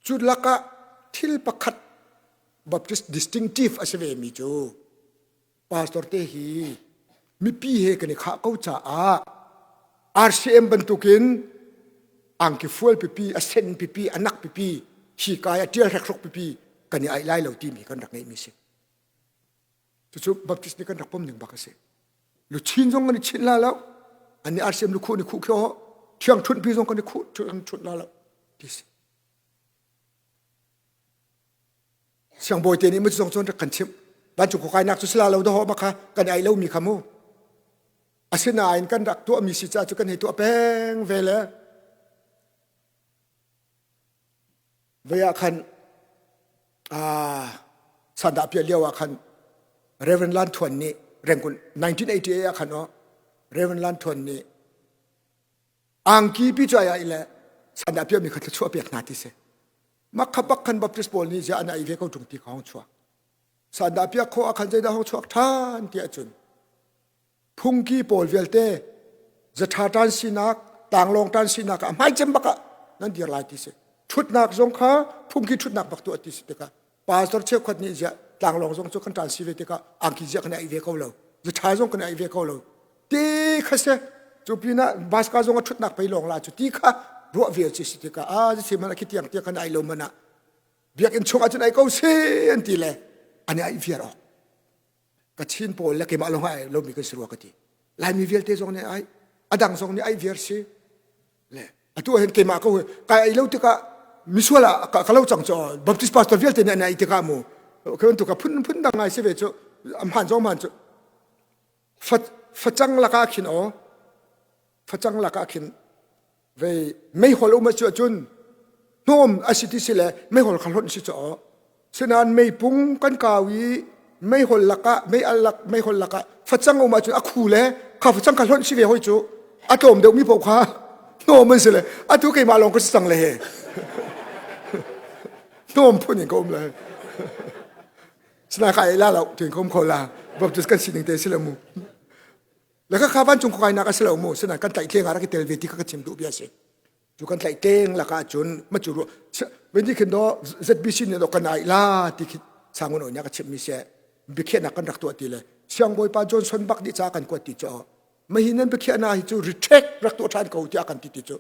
cu lakah thil pakhat Baptist distinctive a si ve mi cu pastor te hi mipi he kan i khah ko caah RCM bantukin angki fual pipi a sen pipi a nak pipi hi kai a tial hrekrok pipi kan i aih lai lo timi kan rak ngeih mi si Cucu Baptist nih kan rak pom ning bak a si. Luchin zong kan i chinh la lo. An nih RCM lukhuh ni khuh khio thiang ṭhunh pi zong kan i khuh kan ṭhunh la lo ti si. Siangbawi te nih mu zong cun rak kan chimh. Vancung khua kainak cu si la lo daw ma kha kan ai lo mi kha mu. Asinain kan rak tuah mi si ca cu kan hei tuah peng ve le Vei ah khan sandah piah lio ah khan Reverend Lan Thuan nih Rengkun 1988 ah khan aw Reverend Lan Thuan nih angki pi cu ai le sandah piah mi kha thluachuah pek hna ti si mak kha bak khan Baptist pawl nih ziah an ai ve ko ṭung ti kha hong chuak sandah piah khawh ah khan zeidah hong chuak ṭhan ti ahcun phungki pawl vialte zatha tan sinak tanglawng tan sinak ah hmai cem bak ah nan dir lai ti si thutnak zong kha phungki thutnak bak tu ti si tikah pastor cheukhat nih ziah tlanglawng zong cu kan tan si ve tikah angki ziah kan ai ve ko lo zatha zong kan ai ve ko lo ti kha se cu pinah baska zong a thutnak pei lawng la cu ti kha ruah ve ci si tikah a si man khi tiang tiang kan ai lo mana biakinn chung ah cun ai ko si an ti le ani ai viar ok Kachin pawl le keimah lawng ai lomi kan si rua ka ti. Laimi vialte zong nih ai adang zong nih ai viar si. Le atu hin keimah ko kai ai lo tikah misual ah ka lo cang cho Baptist pastor vialte nih an ai tikah mu ka bantuk phun phun dang ngai si ve cu amhan zong man cu facang lakah khin aw facang lakah khin vei meihol um a si ahcun hnawm a si ti si le meihol kha hlonh si caw sinain meipung kan kau i meihol lakah mei al lak meihol lakah facang um ahcun a khu le kha facang kha hlonh si ve hoi cu a tlawm deuh mi paoh kha hnawm an si le atu keimah lawng ka si cang le he hnawm phun in ka um le. Sina ka ei la lo tin kom kho la Baptist kan sining te si lo mu. Le kha kha vancung khuai nak a si lo mu sina kan tlaih tleng ah rak i tel ve ti kha ka chim duh bia si. Cu kan tlaih tleng lakah cun ma cu ru ven khin do ZBC nih do kan ai la ti khi sangun oi ka chim mi se biakhiahnak kan rak tuah ti le siangbawipa Johnson bak nih ca kan kuat ti cu ma hi nan biakhiahnak hi cu retract rak tuah ṭhan ko tiah kan ti ti cu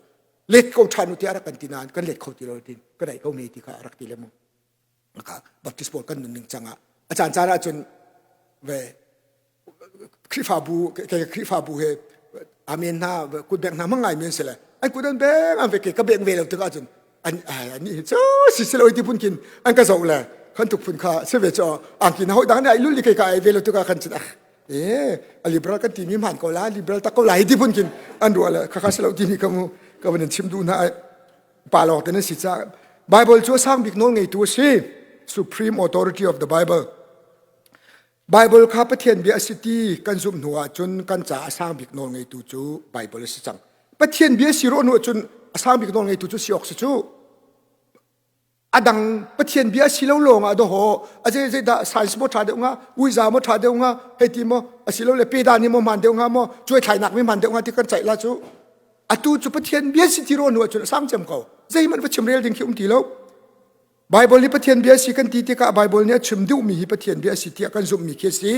let ko ṭhan u tiah rak kan ti nain kan let kho ti lo tin kan ai ko me ti kha rak ti le mu ka Baptist pawl kan nunning cangah a caan caan ah cun ve Khrihfabu ke Khrihfabu he amen hna kut bek hna hmang ngai men si le an kut an beng an ve ke ka beng ve lo tikah cun an an nih cu si si lo ti phun kin an ka zoh le khan tuk phun kha si ve cho angki na hoi dang ne ai lul li ke ka ai ve lo tikah khan cun ah e a liberal kan ti mi hman ko la liberal tak ko lai ti phun kin an ruah le kha kha si lo ti mi ka mu ka van in chim duh hna pa lawng te nan si ca Bible cu a sang bik nawl ngeitu a si supreme authority of the Bible Bible kha Pathian bia a si ti kan zumh hnu ahcun kan caah a sang bik nawl ngeitu cu Bible a si cang Pathian bia si rawh hnu ahcun a sang bik nawl ngeitu cu si awk si cu a dang Pathian bia si lo lawng ah dawhaw a zei zei dah science maw ṭha deuh hnga uiza maw ṭha deuh hnga hei ti maw asilole peda nih maw hmaan deuh hnga maw cuaithlainak mi hmaan deuh hnga ti kan ceih la cu atu cu Pathian bia si ti rawh hnu ahcun a sang cem ko zeihmanh va chim rel ding khi um ti lo Bible hi Pathian bia si kan ti tikah Bible nih a chim duhmi hi Pathian bia si tiah kan zumhmi khi a si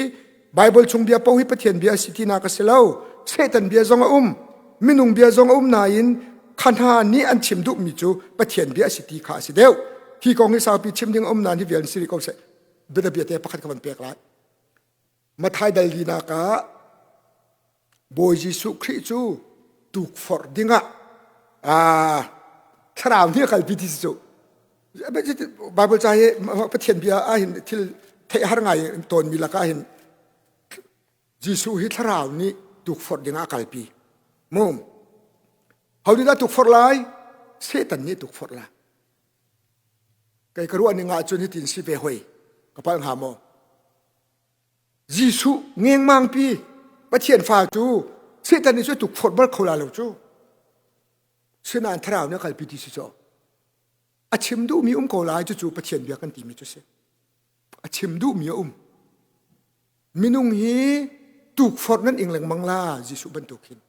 Bible chung bia paoh hi Pathian bia a si tinak a si lo. Satan bia zong a um. Minung bia zong a um nain kha hna nih an chim duhmi cu Pathian bia a si ti kha a si deuh. Hi kong hi saupi chim ding a um nain hi vial si rih ko seh. Bianabia te pakhat ka van pek lai. Mathai dal linak ah Bawi Jesuh Khrih cu tukforh dingah ah thlarau nih a kalpi ti si cu. Bible ca hi Pathian bia ah hin thil theih har ngai tawnmi lakah hin Jesuh hi thlarau nih tukforh dingah a kalpi. Mum. Ho nih dah tukforh lai? Satan nih tukforh lai. Kei ka ruah ning ahcun hitin si ve hoi. Ka palh hnga maw? Jesuh ngengmangpi Pathian fa cu Satan nih cu tukforh bal kho la lo cu. Sinain thlarau nih a kalpi ti si cu. A chim duhmi um ko lai cucu Pathian bia kan timi cu si. A chim duhmi a um. Minung hi tukforh nan ing lengmang la Jesuh bantuk hin.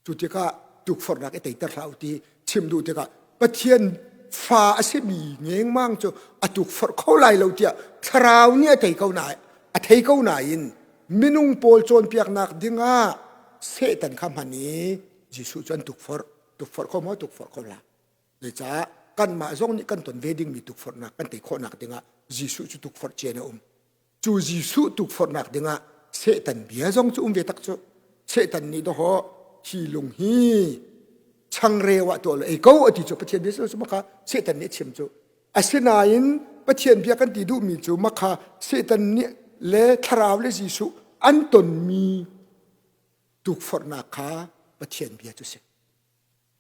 Cu tikah tukforhnak i teiter hlah u ti chim duh tikah Pathian fa a simi ngengmang cu a tukforh kho lai lo tiah thlarau nih a tei ko na a thei ko nain minung pawl cawnpiaknak dingah Satan kha hman i Jesuh cu an tukforh tukforh kho maw tukforh kho la Zeicah kanmah zong nih kan ton ve dingmi tukforhnak kan tei khawhnak dingah Jesuh cu tukforh cian a um. Cu Jesuh tukforhnak dingah Satan bia zong cu um ve tak cu. Satan nih dawhaw hi lung hi changreu ah tuah lo ei ko a ti cu Pathian bia cu maka Satan nih a chim cu. Asinain Pathian bia kan ti duhmi cu maka Satan nih le thlarau le Jesuh an tonmi tukforhnak kha Pathian bia cu si.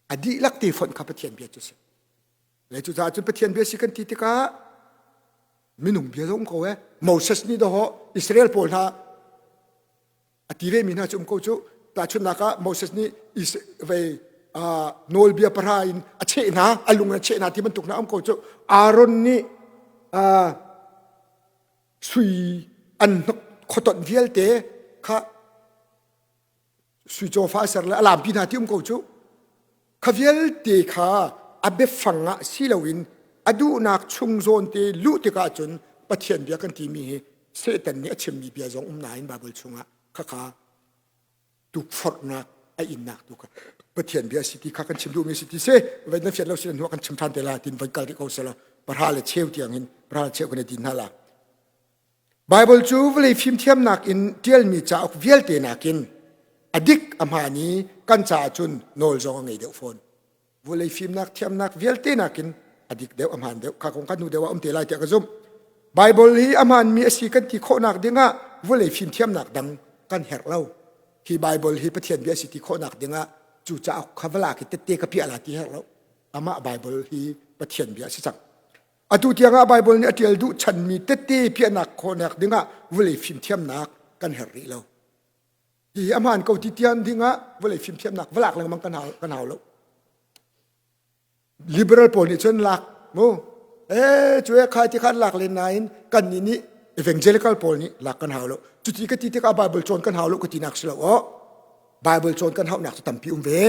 A dihlak te fonh kha Pathian bia cu si. Le cucaah cun Pathian bia si kan ti tikah minung bia zong ko eh. Moses nih dawh Israel pawl hna a ti ve mi hna cu um ko cu. Tahchunhnak ah Moses nih vei nawlbia pahra in a cheh hna, a lung in a cheh hna ti bantuk hna um ko cu. Aaron nih sui an hnok khuatonh vialte kha sui cawfa a ser le a lampi hna ti um ko cu kha vialte kha a biafang ah si loin a duhnak chung zawn te luh tikah cun Pathian bia kan timi hi Satan nih a chimmi bia zong um nain Bible chungah khakha tukforhnak a innak tu kha Pathian bia si ti kha kan chim duhmi si ti si vai na fiat lo si hnu kan chim ṭhan te la tin vai kal rih ko sela pahra le cheu tiang in pahra le cheu kan i din hna la Baibal cu vawlei fimthiamnak in ṭialmi cauk vialte nakin a dik a hmaan i kan caah cun nawl zong a ngei deuh fawn. Vawlei fimnak thiamnak vialte nakin a dik deuh a hmaan deuh kha kong kan hnu deuh ah um te lai tiah ka zumh. Baibal hi a hmaanmi a si kan ti khawhnak dingah vawlei fimthiamnak dang kan herh lo. Hi Baibal hi Pathian bia a si ti khawhnak dingah cu cauk kha va lak i tette ka piah la ti herh lo. Amah Baibal hi Pathian bia a si cang. Atu tiangah Baibal nih a ṭial duh chanmi tette piahnak khawhnak dingah vawlei fimthiamnak kan herh rih lo. Hi a hmaan ko ti tian dingah vawlei fimthiamnak va lak lengmang kan hau, kan hau lo. Liberal pawl nih cun lak mu. Eh, cu e khai ti khan lak len nain kan nih nih Evangelical pawl nih lak kan hau lo. Cuti ka ti tikah Bible cawn kan hau lo ka tinak si lo aw. Bible cawn kan hauhnak cu tampi um ve.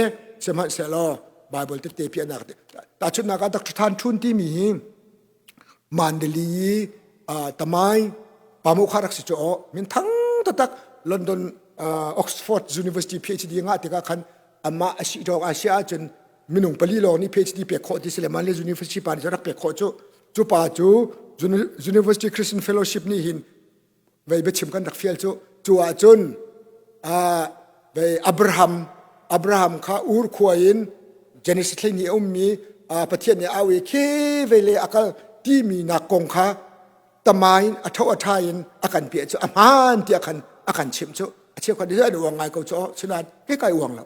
Sihmanhsehlaw Bible tete piahnak tahchunhnak ah Dr. Than Thun timi hi Mandali uh, Tamai Pamukha rak si cu aw min thang taktak London uh, Oxford University PhD ngah tikah khan amah a si dawk a si ahcun minung pali lawng nih PhD pek khawh ti si le Mandalay University pa nih rak pek khawh cu cu pa cu University Christian Fellowship nih hin vei biachim kan rak fial cu cu ahcun uh, vei Abraham Abraham kha Ur khua in Genesis thlei a ummi uh, Pathian nih au i khi vei le akal timi nak kong kha tamain a tho a tha in a kan piah cu a hmaan tiah khan a kan chimh cu a cheukhat nih an uang ngai ko cu sinain ke kai uang lo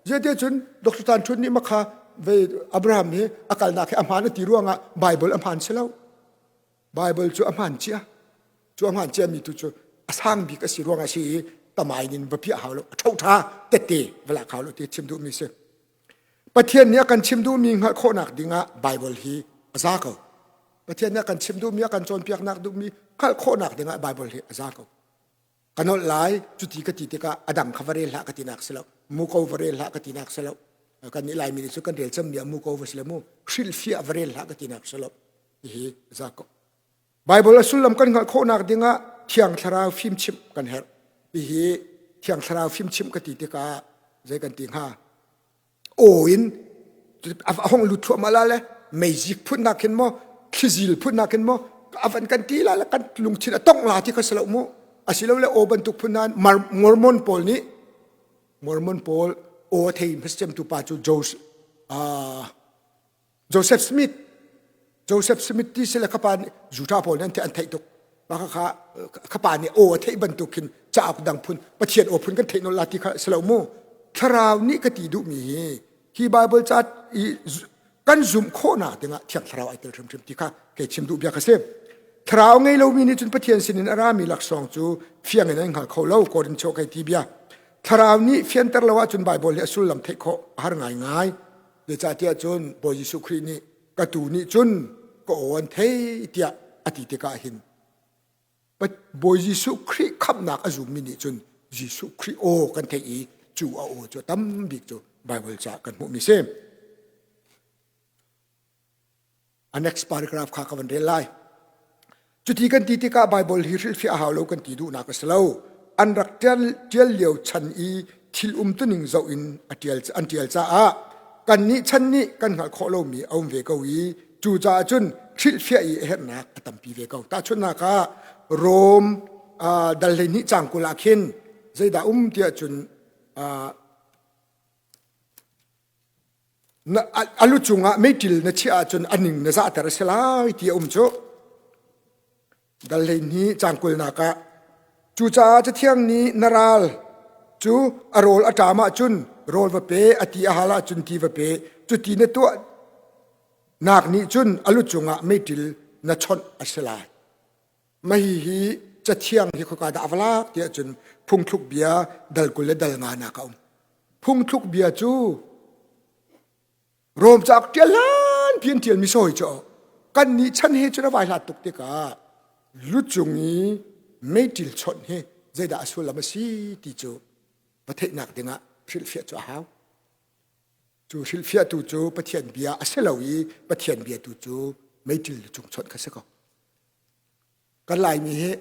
Zeite cun Dr. Tan Thun nih makha ve Abraham hi a kalnak hi a hmaan a ti ruangah Bible a hmaan si lo. Bible cu a hmaan cia. Cu a hmaan cia mi tu cu a sang bik a si ruangah si i tamain in va piah hau lo. A tho tha tette va lak hau lo ti chim duhmi si. Pathian nih a kan chim duhmi hngalh khawhnak dingah Bible hi a za ko. Pathian nih a kan chim duhmi a kan cawnpiaknak duhmi hngalh khawhnak dingah Bible hi a za ko. Ka nolh lai cuti ka ti tikah a dang kha va rel hlah ka tinak si lo. Muko va rel hlah ka tinak si lo. Kan nih Laimi nih cu kan rel cemmi ah muko va si le mu hrilhfiah va rel hlah ka tinak si lo. Hihi a za ko. Bible a sullam kan hngalh khawhnak dingah Thiang Thlarau fimchimh kan herh. Hihi Thiang Thlarau fimchimh ka ti tikah zei kan ti hnga? Aw in a hong lut thluahmah la le meizik phunnak hin maw thlizil phunnak hin maw a van kan ti la le kan lungthin a tongh la ti kha si lo mu asilole aw bantuk phun nain Mormon pawl nih Mormon pawl aw a thei hmasacemtu pa cu Joseph uh, Joseph Smith Joseph Smith ti sile khapa nih Judah pawl nih an an theih tuk mah kha khapa nih aw a theih bantuk khin cauk dang phun Pathian aw phun kan theih nol la ti kha si lo mu thlarau nih ka ti duhmi hi hi Bible ca i kan zumh khawhnak dingah Thiang Thlarau ai tel hrimhrim ti kha kei chim duh bia ka si Thlarau ngei lomi nih cun Pathian sinin a rami laksawng cu fiang in an hngal kho lo Korin kai ti bia Thlarau nih fianter lo ahcun Bible hi a sullam theih khawh a har ngaingai Zeicahtiah cun Bawi Jesuh Khrih nih ka tuu nih cun ka aw an thei tiah a ti tikah hin Bawi Jesuh Khrih khamhnak a zummi nih cun Jesuh Khrih aw kan theih i cu a aw cu tam bik cu Bible ca kan hmuhmi si. A next paragraph kha ka van rel lai. Cuti kan ti tikah Bible hi hrilhfiah a hau lo kan ti duhnak a si lo. An rak ṭial lio chan i thil umtuning zoh in a ṭial, an ṭial caah kannih chan nih kan hngalh khawh lomi a um ve ko i cucaah cun hrilhfiah i a herhnak a tampi ve ko. Tahchunhnak ah Rom uh, dal 12 cang 20 ah khin zeidah um tiah cun uh, Na, a lu cungah meiṭil na chiah ahcun a ning na zahter a si lai ti a um cu. Dal 12 caang kulnak ah cucaah Cathiang nih na ral cu a rawl a ṭam ahcun rawl va pe, a ti a hal ahcun ti va pe. Cuti na tuah nak nih cun a lu cungah meiṭil na chonh a si lai. Mah hihi Cathiang hi khoika dah a va lak tiah cun phungthluk bia dal 20 le dal nga nak a um. Phungthluk bia cu Rom cauk ṭial hlan pi an ṭialmi sawi cu kan nih chan he cun a vai hlat tuk tikah lucung i meiṭil chawnh hi zeidah a sullam a si ti cu va theihnak dingah hrilhfiah cu a hau. Cu hrilhfiahtu cu Pathian bia a si lo i Pathian bia tu cu meiṭil lucung chawnh kha si ko. Kan Laimi hi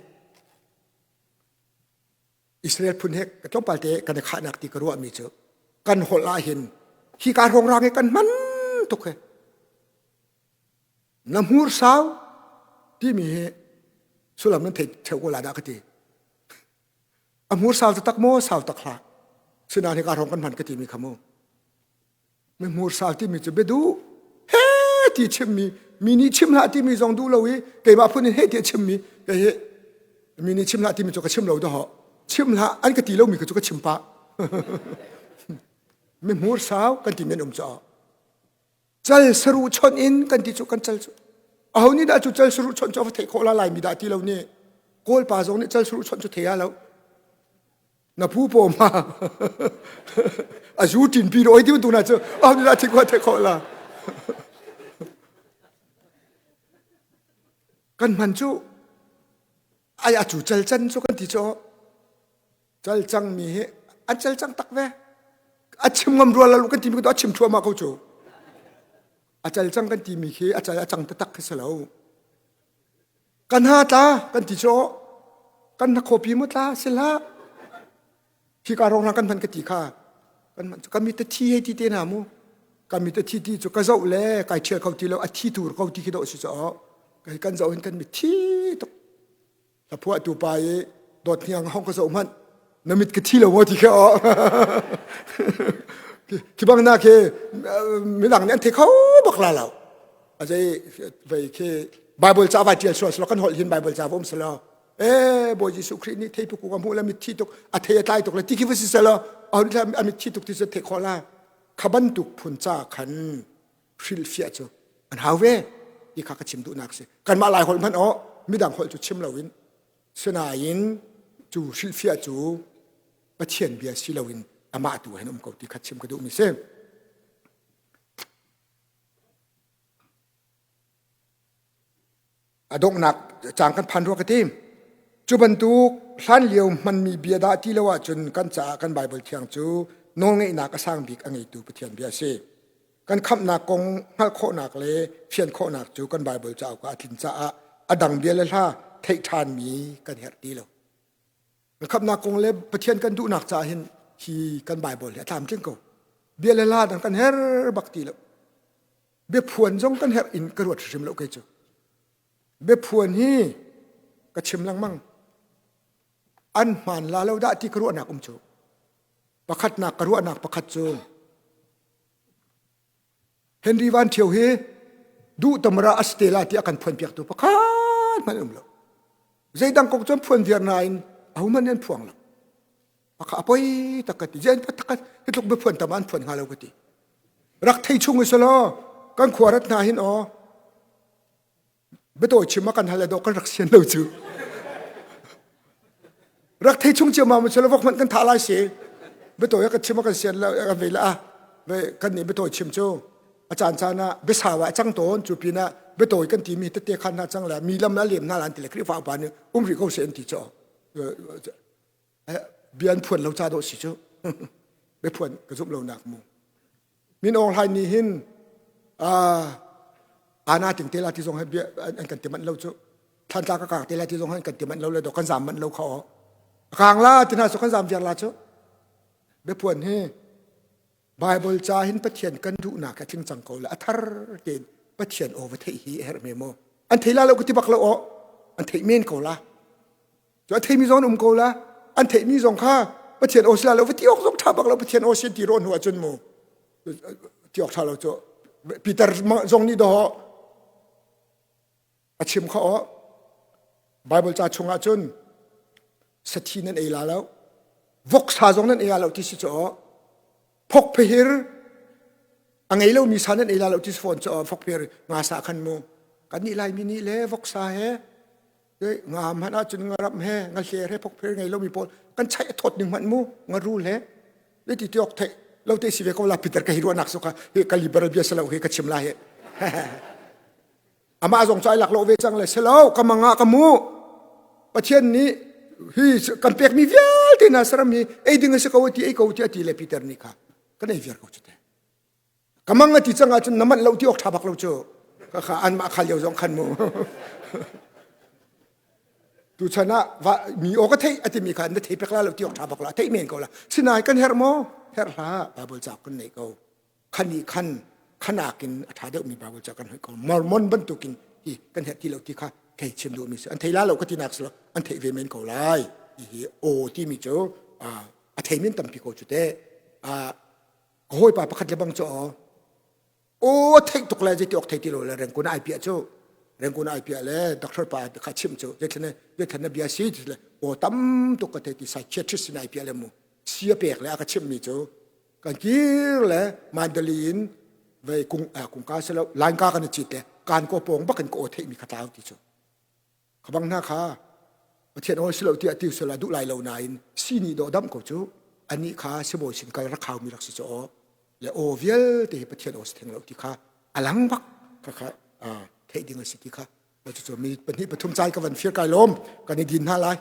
Israel phun he tlawmpal te kan i khahnak ti ka ruahmi cu kan holh ah hin hi ka hrawng hi kan hman tuk he na hmur sau timi hi sullam nan thei theu ko la dah ka ti a hmur sau tak maw sau tak hlah sinain hi ka hrawng kan hman ka timi kha mu Mi hmursal timi cu biaduh he ti chimmi mi nih chim hlah timi zong duh lo i keimah phun in he ti a chimmi kei hi mi nih chim hlah timi cu ka chim lo dawh chim hlah an ka ti lomi cu ka chim pah mi hmursau kan ti men um caah cal saruh chawnh in kan ti cu kan cal cu aho nih dah cu cal saruh chawnh cu a va theih khawh la lai mi dah ti lo nih kawl pa zong nih cal saruh chawnh cu thei lo na pu paw ma a zu tin pi oi ti tu na chu am la thi ko the kho la kan man chu. Ai a cu calcan cu kan ti cu cal cang mi hi an cal cang tak ve. A chim ngam rua lo kan timi a chim thluahmah ko cu. A cal cang kan timi khi a cal a cang taktak khi si lo. Kan ha tla kan ti cu kan na khopi mu tla si hlah. Hi ka rong kan hman ka ti kha kan man kan mi te thi hei ti te na mu kan mi te thi ti cu ka zoh le kai thial kho ti lo a thi tur ko ti khi do si cho kai kan zoh in kan mi thi tuk la phuah tu pa i dawt hniang hong ka zoh hmanh na mit ka thi lo maw ti khe o khi bang na khi midang nih an thei kho bak la lo a zei vei khi Bible ca vai tial sual slo kan holh hin Bible ca va um selo e Bawi Jesuh Khrih nih theipi kung a hmuh le mitthi tuk a thei a tlai tuk le ti khi va si selaw a mitthi tuk ti cu theih khawh la kha bantuk phun ca khan hrilhfiah cu an hau ve ti kha ka chim duhnak si kanmah lai holh hmanh aw midang holh cu chim loin sinain cu hrilhfiah cu Pathian bia si loin amah tu hin um ko ti kha chim ka duhmi si. A donghnak cang kan phan rua ka ti. Cu bantuk hlanlio hmanmi bia dah ti lo ahcun kan caah kan Baibal thiang cu nawlngeihnak a sang bik a ngeitu Pathian bia a si. Kan khamhnak kong hngalh khawhnak le fian khawhnak cu kan Baibal cauk ah a tlin caah a dang bia le hla theih ṭhanmi kan herh ti lo. Kan khamhnak kong le Pathian kan duhnak caah hin hi kan Baibal hi a tlamtling ko. Bia le hla dang kan herh bak ti lo. Biaphuan zong kan herh in ka ruat hrim lo kei cu. Biaphuan hi ka chim lengmang. An hmaan la lo dah ti ka ruahnak um cu. Pakhatnak ka ruahnak pakhat cu Henry Van Thio hi duh tamra a si te la ti a kan phuan piaktu pakhat hmanh um lo. Zeidang kong cun phuan viar nain ahohmanh an phuang lo. Akha a poi tak ka ti. Jen tak ka hi tluk biaphuan tam an phuan hnga lo ka ti. Rak thei chung i selaw kan khua rat hna hin aw biatawi chim a kan hal le dawh kan rak sian lo cu. Rak thei chung ciammam mu selaw vok hmanh kan thah lai si. Biatawi a kan chim a kan sian lo kan ve la a ve kan nih biatawi chim cu a caan caan ah biasau ah a cang tawn cu pinah biatawi kan timi tete khan hna cang le mi lam la lem hna lan ti le Khrihfa upa nih um rih ko seh an ti cu. Bia an phuan lo ca dawh si cu biaphuan ka zumh lo nak mu min Aung Hlaing nih hin ana ting te la ti zong bia an kan ti manh lo cu thantla ka kang te la ti zong an kan ti manh lo le do kan zam manh lo kha o kang la ti na su kan zam viar la cu biaphuan hi Bible ca hin Pathian kan duhnak a tling cang ko le a thar tein Pathian aw va theih hi a herh me maw an thei la lo ka ti bak lo aw an theih men ko la Cu a theimi zong an um ko la. An theihmi zong kha Pathian aw si la lo va ti awk zong ṭha bak lo Pathian aw si ti rawh hnu ahcun mu ti awk ṭha lo cu Peter zong nih dawh a chim kha aw Bible ca chung ahcun sathi nan ei la lo voksa zong nan ei la lo ti si cu aw phokphehir a ngei lomi sa nan ei la lo ti si fawn cu aw phokphehir nga sa khan mu kan nih Laimi nih le voksa he nga hmanh ahcun nga ram he nga hler he phokphir ngei lomi pawl kan chaih a thawt ning hmanh mu nga rul he ti ti ok theih lo te si ve ko la Peter ka hi ruahnak so kha hi ka liberal bia selo hi ka chim la hi amah zong cu ai lak lo ve cang le selo ka manga ka mu Pathian nih hi kan pekmi vialte na saram hi ei ding a si ko ti ei ko ti a ti le Peter nih kha kan ei viar ko cu te Ka mang a ti cang ahcun na manh lo ti awk ṭha bak lo cu. Ka kha anmah kha lio zong khan mu. Tuchan ah va mi aw ka theih a timi kha na thei pek la lo ti awk ṭha bak la theih men ko la. Sinain kan herh maw? Herh hlah. Bible ca kan nei ko. Khan nih khan khanak in a ṭha deuhmi Bible ca kan hoih ko. Mormon bantukin hi kan herh ti lo ti kha thei chim duhmi si. An thei la lo ka ti nak si lo. An theih ve men ko lai. Hihi aw timi cu a thei men tampi ko cu teh. Ka hawipa pakhat le bang cu aw aw theih tuk le zeiti awk thei ti lo le rengkun ai piah cu rengkun ai piah le doctor pa kha chim cu zeithlan zeithlan na bia si ti le aw tam tuk ka thei ti psychiatrist sin ai piah le mu si a pek le a ka chimh mi cu kan kir le mandali in vei kung kungka si lo lainka kan i cit le kan ko pawng bak in ka aw theih mi kha tlau ti cu Ka bang hna kha Pathian aw si lo tiah ti sila duh lai lo nain si nih dawh damh ko cu anih kha sibawi sin kal rak khaumi rak si cu aw le aw vialte hi Pathian aw si theng lo ti kha a lang bak kha kha theih ding a si ti kha. Cucu mi pahnih pathum cai ka van fir kai lawm kan i din hna lai.